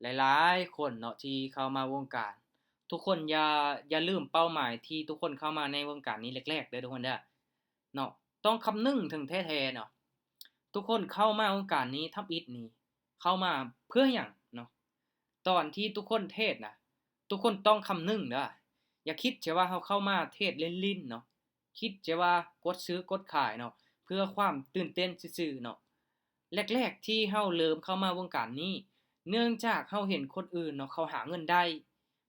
ຫຼາຍໆຄົນເນາະ ທີ່ເຂົ້າມາວົງການ ທຸກຄົນຢ່າ ຢ່າລືມເປົ້າໝາຍທີ່ທຸກຄົນເຂົ້າມາໃນວົງການນີ້ແລກໆເດີທຸກຄົນເດີເນາະ. ຕ້ອງຄຳນຶງເຖິງແທ້ໆເນາະ ທຸກຄົນເຂົ້າມາວົງການນີ້ທຳອິດນີ້ ເຂົ້າມາເພື່ອຫຍັງເນາະ? ຕອນທີ່ທຸກຄົນເທດນະ ທຸກຄົນຕ້ອງຄຳນຶງເດີ ຢ່າຄິດແຕ່ວ່າເຮົາເຂົ້າມາເທດຫຼິ້ນໆເນາະ ຄິດແຕ່ວ່າກົດຊື້ກົດຂາຍເນາະ ເພື່ອຄວາມຕື່ນເຕັ້ນຊື່ໆເນາະ. ແລກໆທີ່ເຮົາເລີ່ມເຂົ້າມາວົງການນີ້ ເນື່ອງຈາກເຮົາເຫັນຄົນອື່ນເນາະ ເຂົາຫາເງິນໄດ້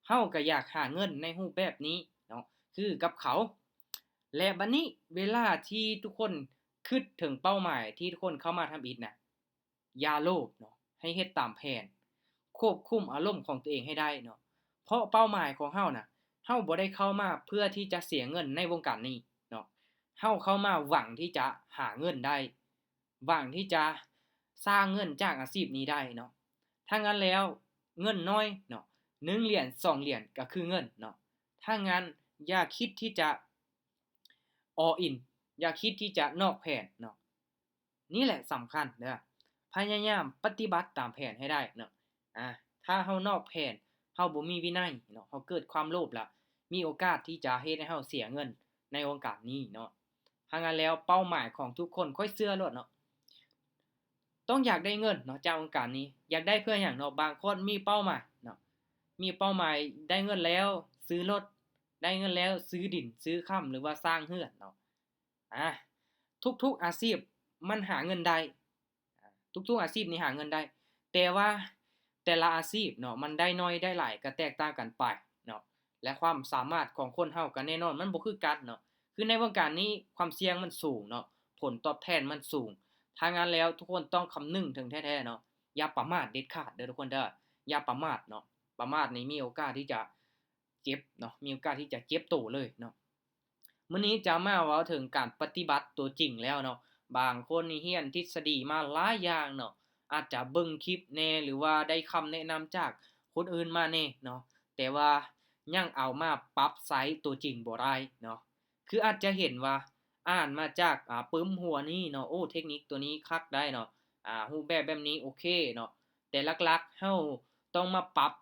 ເຮົາກໍຢາກຫາເງິນໃນຮູບແບບນີ້ເນາະ ຄືກັບເຂົາ. ແລະ ບັດນີ້ເວລາທີ່ທຸກຄົນຄິດເຖິງເປົ້າໝາຍທີ່ທຸກຄົນເຂົ້າມາທຳອິດນະ ຢ່າໂລບເນາະ ໃຫ້ເຮັດຕາມແຜນ ຄວບຄຸມອາລົມຂອງຕົວເອງໃຫ້ໄດ້ເນາະ ເພາະເປົ້າໝາຍຂອງເຮົານະ ເຮົາບໍ່ໄດ້ເຂົ້າມາເພື່ອທີ່ຈະເສຍເງິນໃນວົງການນີ້ເນາະ ເຮົາເຂົ້າມາຫວັງທີ່ຈະຫາເງິນໄດ້ ຫວັງທີ່ຈະສ້າງເງິນຈາກອາຊີບນີ້ໄດ້ເນາະ. ຖ້າງນັ້ນແລ້ວເງິນນ້ອຍເນາະ ໜຶ່ງຫຼຽນສອງຫຼຽນກໍຄືເງິນເນາະ. ຖ້າງນັ້ນຢ່າຄິດທີ່ຈະ all in ຢ່າຄິດທີ່ຈະນອກແຜນເນາະ. ນີ້ແຫຼະສຳຄັນເດີ ພະຍາຍາມປະຕິບັດຕາມແຜນໃຫ້ໄດ້ເນາະ. ອາ ຖ້າເຮົານອກແຜນ ເຮົາບໍ່ມີວິໄນເນາະ ເຮົາເກີດຄວາມໂລບລະ ມີໂອກາດທີ່ຈະເຮັດໃຫ້ເຮົາເສຍເງິນໃນວົງການນີ້ເນາະ. ຖ້າງນັ້ນແລ້ວເປົ້າໝາຍຂອງທຸກຄົນ ຂ້ອຍເຊື່ອໂລດເນາະ ຕ້ອງຢາກໄດ້ເງິນເນາະຈາກວົງການນີ້. ຢາກໄດ້ເພື່ອຫຍັງເນາະ? ບາງຄົນມີເປົ້າໝາຍເນາະ ມີເປົ້າໝາຍໄດ້ເງິນແລ້ວຊື້ລົດ ໄດ້ເງິນແລ້ວຊື້ດິນ ຊື້ຄຳ ຫຼືວ່າສ້າງເຮືອນເນາະ. ອາ ທຸກໆອາຊີບມັນຫາເງິນໄດ້ ອາ ທຸກໆອາຊີບນີ້ຫາເງິນໄດ້ ແຕ່ວ່າແຕ່ລະອາຊີບເນາະ ມັນໄດ້ໜ້ອຍໄດ້ຫຼາຍກໍແຕກຕ່າງກັນໄປເນາະ ແລະ ຄວາມສາມາດຂອງຄົນເຮົາກໍແນ່ນອນມັນບໍ່ຄືກັນເນາະ. ຄືໃນວົງການນີ້ຄວາມສ່ຽງມັນສູງເນາະ ຜົນຕອບແທນມັນສູງ. ຖ້າງນັ້ນແລ້ວທຸກຄົນຕ້ອງຄຳນຶງເຖິງແທ້ໆເນາະ ຢ່າປະໝາດເດັດຂາດເດີທຸກຄົນເດີ ຢ່າປະໝາດເນາະ. ປະໝາດນີ້ມີໂອກາດທີ່ຈະ ເຈັບເນາະ ມີໂອກາດທີ່ຈະເຈັບໂຕເລີຍເນາະ. ມື້ນີ້ຈະມາເວົ້າເຖິງການປະຕິບັດຕົວຈິງແລ້ວເນາະ ບາງຄົນນີ້ຮຽນທິດສະດີມາຫຼາຍຢ່າງເນາະ ອາດຈະເບິ່ງຄລິບແດ່ ຫຼືວ່າໄດ້ຄຳແນະນຳຈາກຄົນອື່ນມາແດ່ເນາະ ແຕ່ວ່າຍັງເອົາມາປັບໃຊ້ຕົວຈິງບໍ່ໄດ້ເນາະ. ຄືອາດຈະເຫັນວ່າອ່ານມາຈາກ ອາ ປຶ້ມຫົວນີ້ເນາະ ໂອ້ ເທັກນິກຕົວນີ້ຄັກໄດ໋ເນາະ ອາ ຮູບແບບແບບນີ້ໂອເຄເນາະ ແຕ່ຫຼັກໆເຮົາຕ້ອງມາປັບ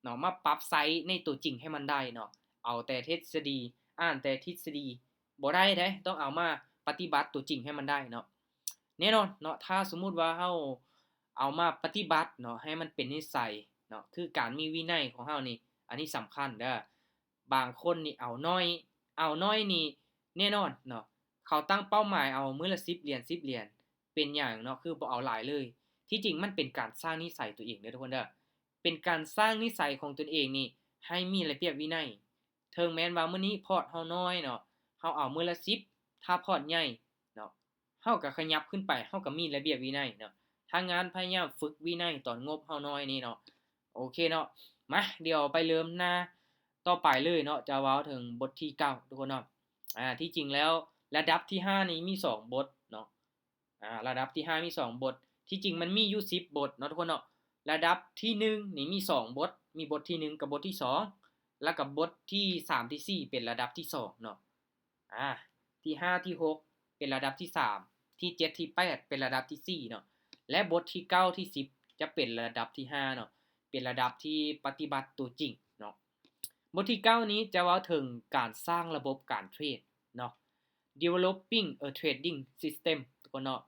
ເນາະ ມາປັບໃຊ້ໃນຕົວຈິງໃຫ້ມັນໄດ້ເນາະ. ເອົາແຕ່ທິດສະດີ ອ່ານແຕ່ທິດສະດີບໍ່ໄດ້ເດ້ ຕ້ອງເອົາມາປະຕິບັດຕົວຈິງໃຫ້ມັນໄດ້ເນາະ. ແນ່ນອນເນາະ ຖ້າສົມມຸດວ່າເຮົາເອົາມາປະຕິບັດເນາະ ໃຫ້ມັນເປັນນິໄສເນາະ ຄືການມີວິໄນຂອງເຮົານີ້ ອັນນີ້ສຳຄັນເດີ. ບາງຄົນນີ້ເອົາໜ້ອຍ ເອົາໜ້ອຍນີ້ແນ່ນອນເນາະ ເຂົາຕັ້ງເປົ້າໝາຍເອົາມື້ລະສິບຫຼຽນ ສິບຫຼຽນ ເປັນຫຍັງເນາະ ຄືບໍ່ເອົາຫຼາຍເລີຍ? ທີ່ຈິງມັນເປັນການສ້າງນິໄສຕົວເອງເດີທຸກຄົນເດີ ເປັນການສ້າງນິໄສຂອງຕົນເອງນີ້ໃຫ້ມີລະບຽບວິໄນ. ເຖິງແມ່ນວ່າມື້ນີ້ພອດເຮົານ້ອຍເນາະ ເຮົາເອົາມື້ລະສິບ ຖ້າພອດໃຫຍ່ເນາະ ເຮົາກໍຂະຫຍັບຂຶ້ນໄປ ເຮົາກໍມີລະບຽບວິໄນເນາະ. ຖ້າງານພະຍາຍາມຝຶກວິໄນຕອນງົບເຮົານ້ອຍນີ້ເນາະ. ໂອເຄເນາະ ມາ ດຽວໄປເລີ່ມໜ້າຕໍ່ໄປເລີຍເນາະ ຈະເວົ້າເຖິງບົດທີເກົ້າທຸກຄົນເນາະ. ອາ ທີ່ຈິງແລ້ວລະດັບທີຫ້ານີ້ມີສອງບົດເນາະ ອາ ລະດັບທີຫ້າມີສອງບົດ ທີ່ຈິງມັນມີຢູ່ສິບບົດເນາະທຸກຄົນເນາະ. ລະດັບທີໜຶ່ງນີ້ມີສອງບົດ ມີບົດທີໜຶ່ງກັບບົດທີສອງ ແລ້ວກໍບົດທີສາມ ທີສີ່ ເປັນລະດັບທີສອງເນາະ. ອາ ທີຫ້າ ທີຫົກ ເປັນລະດັບທີສາມ ທີເຈັດ ທີແປດ ເປັນລະດັບທີສີ່ເນາະ ແລະ ບົດທີເກົ້າ ທີສິບ ຈະເປັນລະດັບທີຫ້າເນາະ ເປັນລະດັບທີ່ປະຕິບັດຕົວຈິງເນາະ. ບົດທີເກົ້ານີ້ຈະເວົ້າເຖິງການສ້າງລະບົບການເທຣດເນາະ Developing a Trading System ທຸກຄົນເນາະ.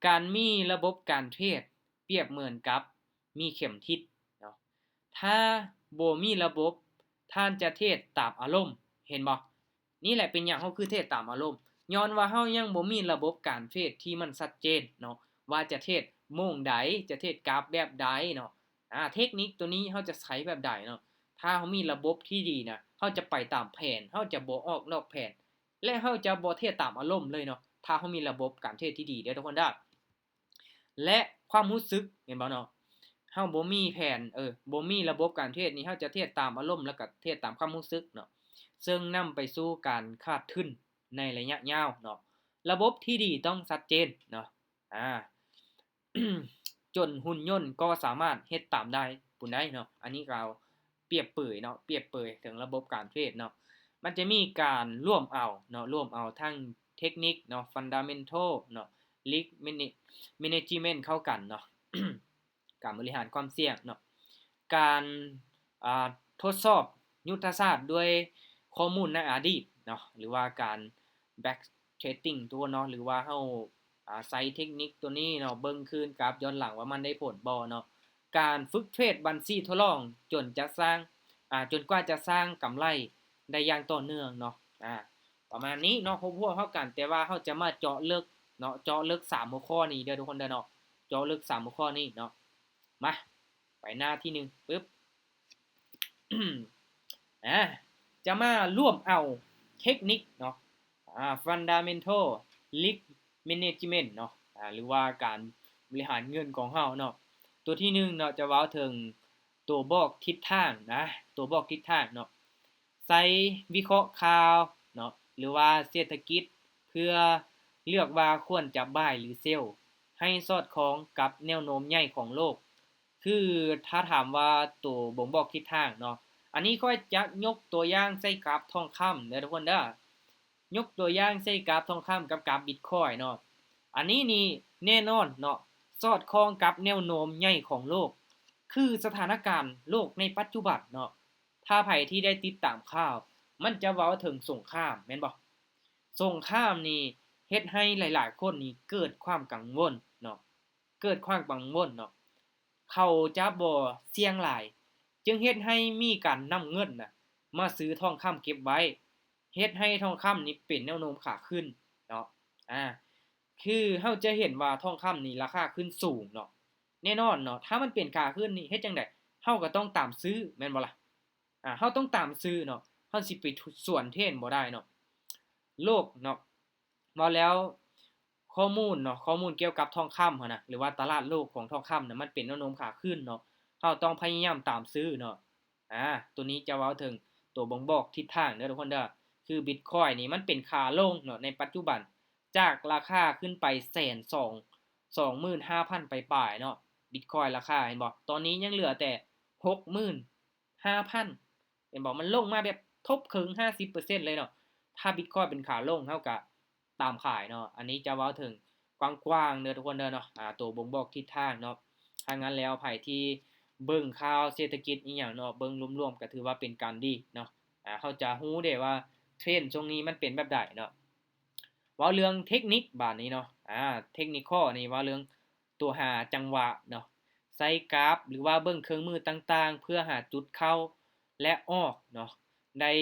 ການມີລະບົບການເທຣດປຽບເໝືອນກັບມີເຂັມທິດເນາະ. ຖ້າບໍ່ມີລະບົບ ທ່ານຈະເທຣດຕາມອາລົມ ເຫັນບໍ່? ນີ້ແຫຼະເປັນຫຍັງເຮົາຄືເທຣດຕາມອາລົມ ຍ້ອນວ່າເຮົາຍັງບໍ່ມີລະບົບການເທຣດທີ່ມັນຊັດເຈນເນາະ ວ່າຈະເທຣດໂມງໃດ ຈະເທຣດກາຟແບບໃດເນາະ. ອາ ເທັກນິກຕົວນີ້ເຮົາຈະໃຊ້ແບບໃດເນາະ? ຖ້າເຮົາມີລະບົບທີ່ດີນະ ເຮົາຈະໄປຕາມແຜນ ເຮົາຈະບໍ່ອອກນອກແຜນ ແລະ ເຮົາຈະບໍ່ເທຣດຕາມອາລົມເລີຍເນາະ ຖ້າເຮົາມີລະບົບການເທຣດທີ່ດີເດີທຸກຄົນເດີ. ແລະ ຄວາມຮູ້ສຶກ ເຫັນບໍ່ເນາະ? ເຮົາບໍ່ມີແຜນ ເອີ ບໍ່ມີລະບົບການເທຣດນີ້ ເຮົາຈະເທຣດຕາມອາລົມ ແລ້ວກໍເທຣດຕາມຄວາມຮູ້ສຶກເນາະ ເຊິ່ງນຳໄປສູ່ການຂາດທຶນໃນໄລຍະຍາວເນາະ. ລະບົບທີ່ດີຕ້ອງຊັດເຈນເນາະ ອາ ຈົນຫຸ່ນຍົນກໍສາມາດເຮັດຕາມໄດ້ພຸ້ນໃດ໋ເນາະ. ອັນນີ້ກໍເອົາປຽບເປີຍເນາະ ປຽບເປີຍເຖິງລະບົບການເທຣດເນາະ. ມັນຈະມີການລວມເອົາເນາະ ລວມເອົາທັງເທັກນິກເນາະ Fundamental ເນາະ Risk Mana- Management ເຂົ້າກັນເນາະ ການບໍລິຫານຄວາມສ່ຽງເນາະ. ການ ອ່າ ທົດສອບຍຸດທະສາດດ້ວຍຂໍ້ມູນໃນອະດີດເນາະ ຫຼືວ່າການ back trading ທຸກຄົນເນາະ ຫຼືວ່າເຮົາ ອ່າ ໃຊ້ເທັກນິກໂຕນີ້ເນາະ ເບິ່ງຄືນກາບຍ້ອນຫຼັງວ່າມັນໄດ້ຜົນບໍ່ເນາະ. ການຝຶກເທຣດບັນຊີທົດລອງຈົນຈະສ້າງ ອ່າ ຈົນກວ່າຈະສ້າງກຳໄລໄດ້ຢ່າງຕໍ່ເນື່ອງເນາະ ອ່າ ປະມານນີ້ເນາະ ຮວບຮວມເຂົ້າກັນ ແຕ່ວ່າເຮົາຈະມາເຈາະເລິກເນາະ ເຈາະເລິກສາມຫົວຂໍ້ນີ້ເດີທຸກຄົນເດີເນາະ ເຈາະເລິກສາມຫົວຂໍ້ນີ້ເນາະ. ມາ ໄປໜ້າທີໜຶ່ງປຶບ ອ່າ ຈະມາລວມເອົາເທັກນິກເນາະ ອ່າ fundamental risk management ເນາະ ອ່າ ຫຼືວ່າການບໍລິຫານເງິນຂອງເຮົາເນາະ. ຕົວທີໜຶ່ງເນາະ ຈະເວົ້າເຖິງຕົວບອກທິດທາງນະ ຕົວບອກທິດທາງເນາະ ໃຊ້ວິເຄາະຂ່າວເນາະ ຫຼືວ່າເສດຖະກິດ ເພື່ອເລືອກວ່າຄວນຈະບາຍ ຫຼື ເຊລ ໃຫ້ສອດຄ່ອງກັບແນວໂນ້ມໃຫຍ່ຂອງໂລກ. ຄືຖ້າຖາມວ່າໂຕບົ່ງບອກທິດທາງເນາະ ອັນນີ້ຂ້ອຍຈະຍົກຕົວຢ່າງໃສ່ກາບທອງຄຳເດີທຸກຄົນເດີ ຍົກຕົວຢ່າງໃສ່ກາບທອງຄຳກັບກາບບິດຄອຍເນາະ. ອັນນີ້ນີ້ແນ່ນອນເນາະ ສອດຄ່ອງກັບແນວໂນ້ມໃຫຍ່ຂອງໂລກ ຄືສະຖານະການໂລກໃນປັດຈຸບັນເນາະ. ຖ້າໃຜທີ່ໄດ້ຕິດຕາມຂ່າວ ມັນຈະເວົ້າເຖິງສົງຄາມແມ່ນບໍ່? ສົງຄາມນີ້ເຮັດໃຫ້ຫຼາຍໆຄົນນີ້ເກີດຄວາມກັງວົນເນາະ ເກີດຄວາມກັງວົນເນາະ ເຂົາຈະບໍ່ສ່ຽງຫຼາຍ ຈຶ່ງເຮັດໃຫ້ມີການນຳເງິນນະມາຊື້ທອງຄຳເກັບໄວ້ ເຮັດໃຫ້ທອງຄຳນີ້ເປັນແນວໂນ້ມຂາຂຶ້ນເນາະ. ອ່າ ຄືເຮົາຈະເຫັນວ່າທອງຄຳນີ້ລາຄາຂຶ້ນສູງເນາະ ແນ່ນອນເນາະ ຖ້າມັນເປັນຂາຂຶ້ນນີ້ເຮັດຈັ່ງໃດ? ເຮົາກໍຕ້ອງຕາມຊື້ແມ່ນບໍ່ລະ? ອ່າ ເຮົາຕ້ອງຕາມຊື້ເນາະ ເຮົາຊິໄປສວນເທຣນບໍ່ໄດ້ເນາະ. ໂລກເນາະ ເວົ້າແລ້ວ ຂໍ້ມູນເນາະ ຂໍ້ມູນກ່ຽວກັບທອງຄຳຫັ້ນນະ ຫຼືວ່າຕະຫຼາດໂລກຂອງທອງຄຳນະ ມັນເປັນແນວໂນ້ມຂາຂຶ້ນເນາະ ເຮົາຕ້ອງພະຍາຍາມຕາມຊື້ເນາະ. ອ່າ ໂຕນີ້ຈະເວົ້າເຖິງໂຕບົ່ງບອກທິດທາງເດີທຸກຄົນເດີ ຄືບິດຄອຍນີ້ມັນເປັນຂາລົງເນາະ ໃນປັດຈຸບັນ ຈາກລາຄາຂຶ້ນໄປແສນສອງ ສອງໝື່ນຫ້າພັນປາຍໆເນາະ ບິດຄອຍລາຄາ ເຫັນບໍ່? ຕອນນີ້ຍັງເຫຼືອແຕ່ຫົກໝື່ນຫ້າພັນ ເຫັນບໍ່? ມັນລົງມາແບບທົບເຄິ່ງ ຫ້າສິບເປີເຊັນເລີຍເນາະ. ຖ້າບິດຄອຍເປັນຂາລົງ ເຮົາກະຕາມຂາຍເນາະ. ອັນນີ້ຈະເວົ້າເຖິງກວ້າງໆເດີທຸກຄົນເດີເນາະ ອ່າ ໂຕບົ່ງບອກທິດທາງເນາະ. ຖ້າຊັ້ນແລ້ວ ໃຜທີ່ເບິ່ງຂ່າວເສດຖະກິດອີ່ຫຍັງເນາະ ເບິ່ງລວມໆ ກະຖືວ່າເປັນການດີເນາະ. ອ່າ ເຮົາຈະຮູ້ເດ້ວ່າເທຣນຊ່ວງນີ້ມັນເປັນແບບໃດເນາະ. ເວົ້າເລື່ອງເທັກນິກບາດນີ້ເນາະ ອ່າ ເທັກນິຄອລນີ້ເວົ້າເລື່ອງຕົວຫາຈັງຫວະເນາະ ໃຊ້ກາບ ຫຼືວ່າເບິ່ງເຄື່ອງມືຕ່າງໆ ເພື່ອຫາຈຸດເຂົ້າ ແລະ ອອກເນາະ ໄດ້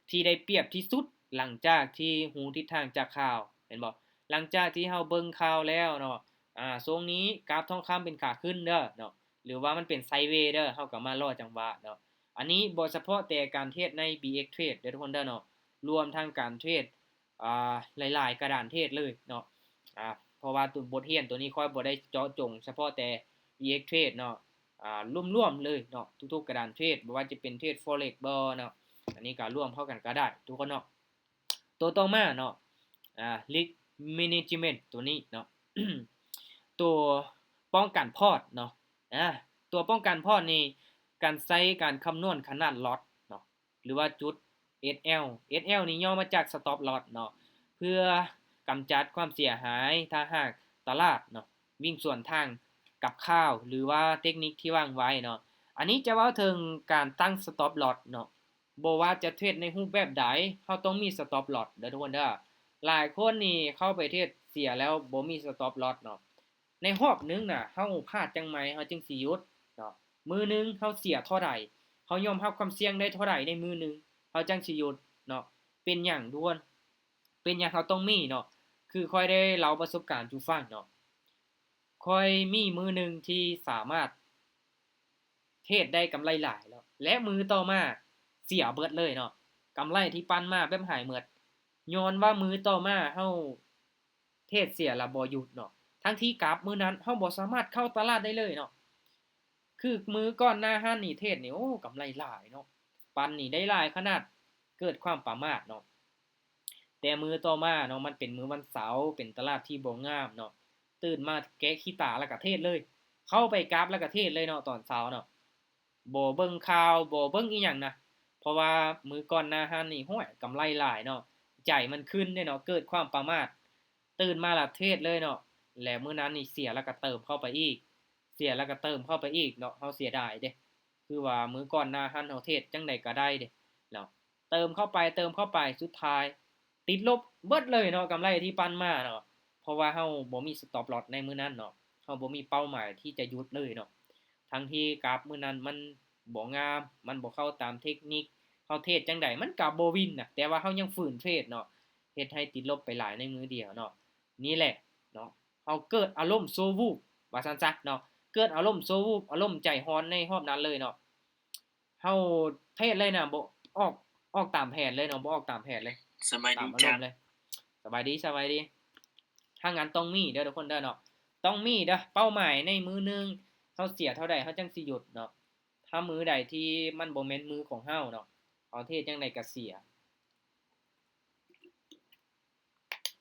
ທີ່ໄດ້ປຽບທີ່ສຸດ ຫຼັງຈາກທີ່ຮູ້ທິດທາງຈາກຂ່າວ ແມ່ນບໍ່? ຫຼັງຈາກທີ່ເຮົາເບິ່ງຂ່າວແລ້ວເນາະ ອ່າ ຊ່ວງນີ້ກາບທອງຄຳເປັນຂາຂຶ້ນເດີເນາະ ຫຼືວ່າມັນເປັນໄຊເວເດີ ເຮົາກໍມາລໍຈັງຫວະເນາະ. ອັນນີ້ບໍ່ສະເພາະແຕ່ການເທຣດໃນ ບີເອັກ ເທຣດເດີທຸກຄົນເດີເນາະ ລວມທັງການເທຣດ ອ່າ ຫຼາຍໆກະດານເທຣດເລີຍເນາະ ອ່າ ເພາະວ່າຕົວບົດຮຽນຕົວນີ້ຂ້ອຍບໍ່ໄດ້ເຈາະຈົງສະເພາະແຕ່ ບີເອັກ ເທຣດເນາະ ອ່າ ລວມໆເລີຍເນາະ ທຸກໆກະດານເທຣດ ບໍ່ວ່າຈະເປັນເທຣດ Forex ບໍ່ເນາະ ອັນນີ້ກໍລວມເຂົ້າກັນກໍໄດ້ທຸກຄົນເນາະ. ຕົວຕໍ່ມາເນາະ ອ່າ Risk Management ຕົວນີ້ເນາະ ຕົວປ້ອງກັນພອດເນາະ ອ່າ ຕົວປ້ອງກັນພອດນີ້ ການໃຊ້ການຄຳນວນຂະໜາດ loss ເນາະ ຫຼືວ່າຈຸດ ເອສແອລ ເອສແອລນີ້ຫຍໍ້ມາຈາກ stop loss ເນາະ ເພື່ອກຳຈັດຄວາມເສຍຫາຍຖ້າຫາກຕະຫຼາດເນາະ ວິ່ງສວນທາງກັບຂ່າວ ຫຼືວ່າເຕັກນິກທີ່ວາງໄວ້ເນາະ. ອັນນີ້ຈະເວົ້າເຖິງການຕັ້ງ stop loss ເນາະ ບໍ່ວ່າຈະເທຣດໃນຮູບແບບໃດ ເຮົາຕ້ອງມີ stop loss ເດີທຸກຄົນເດີ. ຫຼາຍຄົນນີ້ເຂົ້າໄປເທຣດເສຍແລ້ວບໍ່ມີ stop loss ເນາະ ໃນຮອບໜຶ່ງນະ ເຮົາພາດຈັ່ງໃດ ເຮົາຈຶ່ງຊິຢຸດເນາະ ມື້ໜຶ່ງເຮົາເສຍເທົ່າໃດ ເຮົາຍອມຮັບຄວາມສ່ຽງໄດ້ເທົ່າໃດໃນມື້ໜຶ່ງ ເຮົາຈັ່ງຊິຢຸດເນາະ. ເປັນຫຍັງດ່ວນ ເປັນຫຍັງເຮົາຕ້ອງມີເນາະ ຄືຂ້ອຍໄດ້ເລົ່າປະສົບການສູ່ຟັງເນາະ ຂ້ອຍມີມື້ໜຶ່ງທີ່ສາມາດເທຣດໄດ້ກຳໄລຫຼາຍແລ້ວ ແລະ ມື້ຕໍ່ມາເສຍເບິດເລີຍເນາະ ກຳໄລທີ່ປັ່ນມາແບບຫາຍເໝິດ ຍ້ອນວ່າມື້ຕໍ່ມາເຮົາ ເທຣດເສຍລະບໍ່ຢຸດເນາະ ທັງທີ່ກັບມື້ນັ້ນເຮົາບໍ່ສາມາດເຂົ້າຕະຫຼາດໄດ້ເລີຍເນາະ ຄືມື້ກ່ອນໜ້າຫັ້ນນີ້ເທຣດນີ້ ໂອ້ ກຳໄລຫຼາຍເນາະ ປັ່ນນີ້ໄດ້ຫຼາຍຂະໜາດ ເກີດຄວາມປະໝາດເນາະ. ແຕ່ມື້ຕໍ່ມາເນາະ ມັນເປັນມື້ວັນເສົາ ເປັນຕະຫຼາດທີ່ບໍ່ງາມເນາະ ຕື່ນມາແກະຂີ້ຕາແລ້ວກະເທຣດເລີຍ ເຂົ້າໄປກັບແລ້ວກະເທຣດເລີຍເນາະ ຕອນເຊົ້າເນາະ. ບໍ່ເບິ່ງຂ່າວ ບໍ່ເບິ່ງອີ່ຫຍັງນະ ເພາະວ່າມື້ກ່ອນໜ້າຫັ້ນນີ້ ໂອ້ຍ ກຳໄລຫຼາຍເນາະ ໃຈມັນຂຶ້ນເດ້ເນາະ ເກີດຄວາມປະໝາດ ຕື່ນມາລະເທຣດເລີຍເນາະ ແລະ ມື້ນັ້ນນີ້ເສຍລະກະເຕີມເຂົ້າໄປອີກ ເສຍລະກະເຕີມເຂົ້າໄປອີກເນາະ ເຮົາເສຍດາຍເດ້. ຄື ຄືວ່າມື້ກ່ອນໜ້າຫັ້ນເຮົາເທຣດຈັ່ງໃດກໍໄດ້ເດ້ເນາະ ເຕີມເຂົ້າໄປ ເຕີມເຂົ້າໄປ ສຸດທ້າຍຕິດລົບເບິດເລີຍເນາະ ກຳໄລທີ່ປັ່ນມາເນາະ ເພາະວ່າເຮົາບໍ່ມີ stop loss ໃນມື້ນັ້ນເນາະ ເຮົາບໍ່ມີເປົ້າໝາຍທີ່ຈະຢຸດເລີຍເນາະ ທັງທີ່ກາບມື້ນັ້ນມັນບໍ່ງາມ ມັນບໍ່ເຂົ້າຕາມເທັກນິກ ເຮົາເທຣດຈັ່ງໃດມັນກໍບໍ່ວິນນະ ແຕ່ວ່າເຮົາຍັງຝືນເທຣດເນາະ ເຮັດໃຫ້ຕິດລົບໄປຫຼາຍໃນມື້ດຽວເນາະ ນີ້ແຫຼະເນາະ ເຮົາເກີດອາລົມໂຊວູບ ວ່າຊັ້ນຊະເນາະ ເກີດອາລົມໂຊວູບ ອາລົມໃຈຮ້ອນໃນຮອບນັ້ນເລີຍເນາະ ເຮົາເທຣດເລີຍນະ ບໍ່ອອກ ອອກຕາມແຜນເລີຍເນາະ ບໍ່ອອກຕາມແຜນເລີຍ ສະບາຍດີ ຕາມອາລົມເລີຍ ສະບາຍດີ ສະບາຍດີ ຖ້າງນັ້ນຕ້ອງມີເດີທຸກຄົນເດີເນາະ ຕ້ອງມີເດີ ເປົ້າໝາຍໃນມື້ໜຶ່ງ ເຮົາເສຍເທົ່າໃດເຮົາຈັ່ງຊິຢຸດເນາະ ຖ້າມື້ໃດທີ່ມັນບໍ່ແມ່ນມື້ຂອງເຮົາເນາະ ເຮົາເທຣດຈັ່ງໃດກໍເສຍ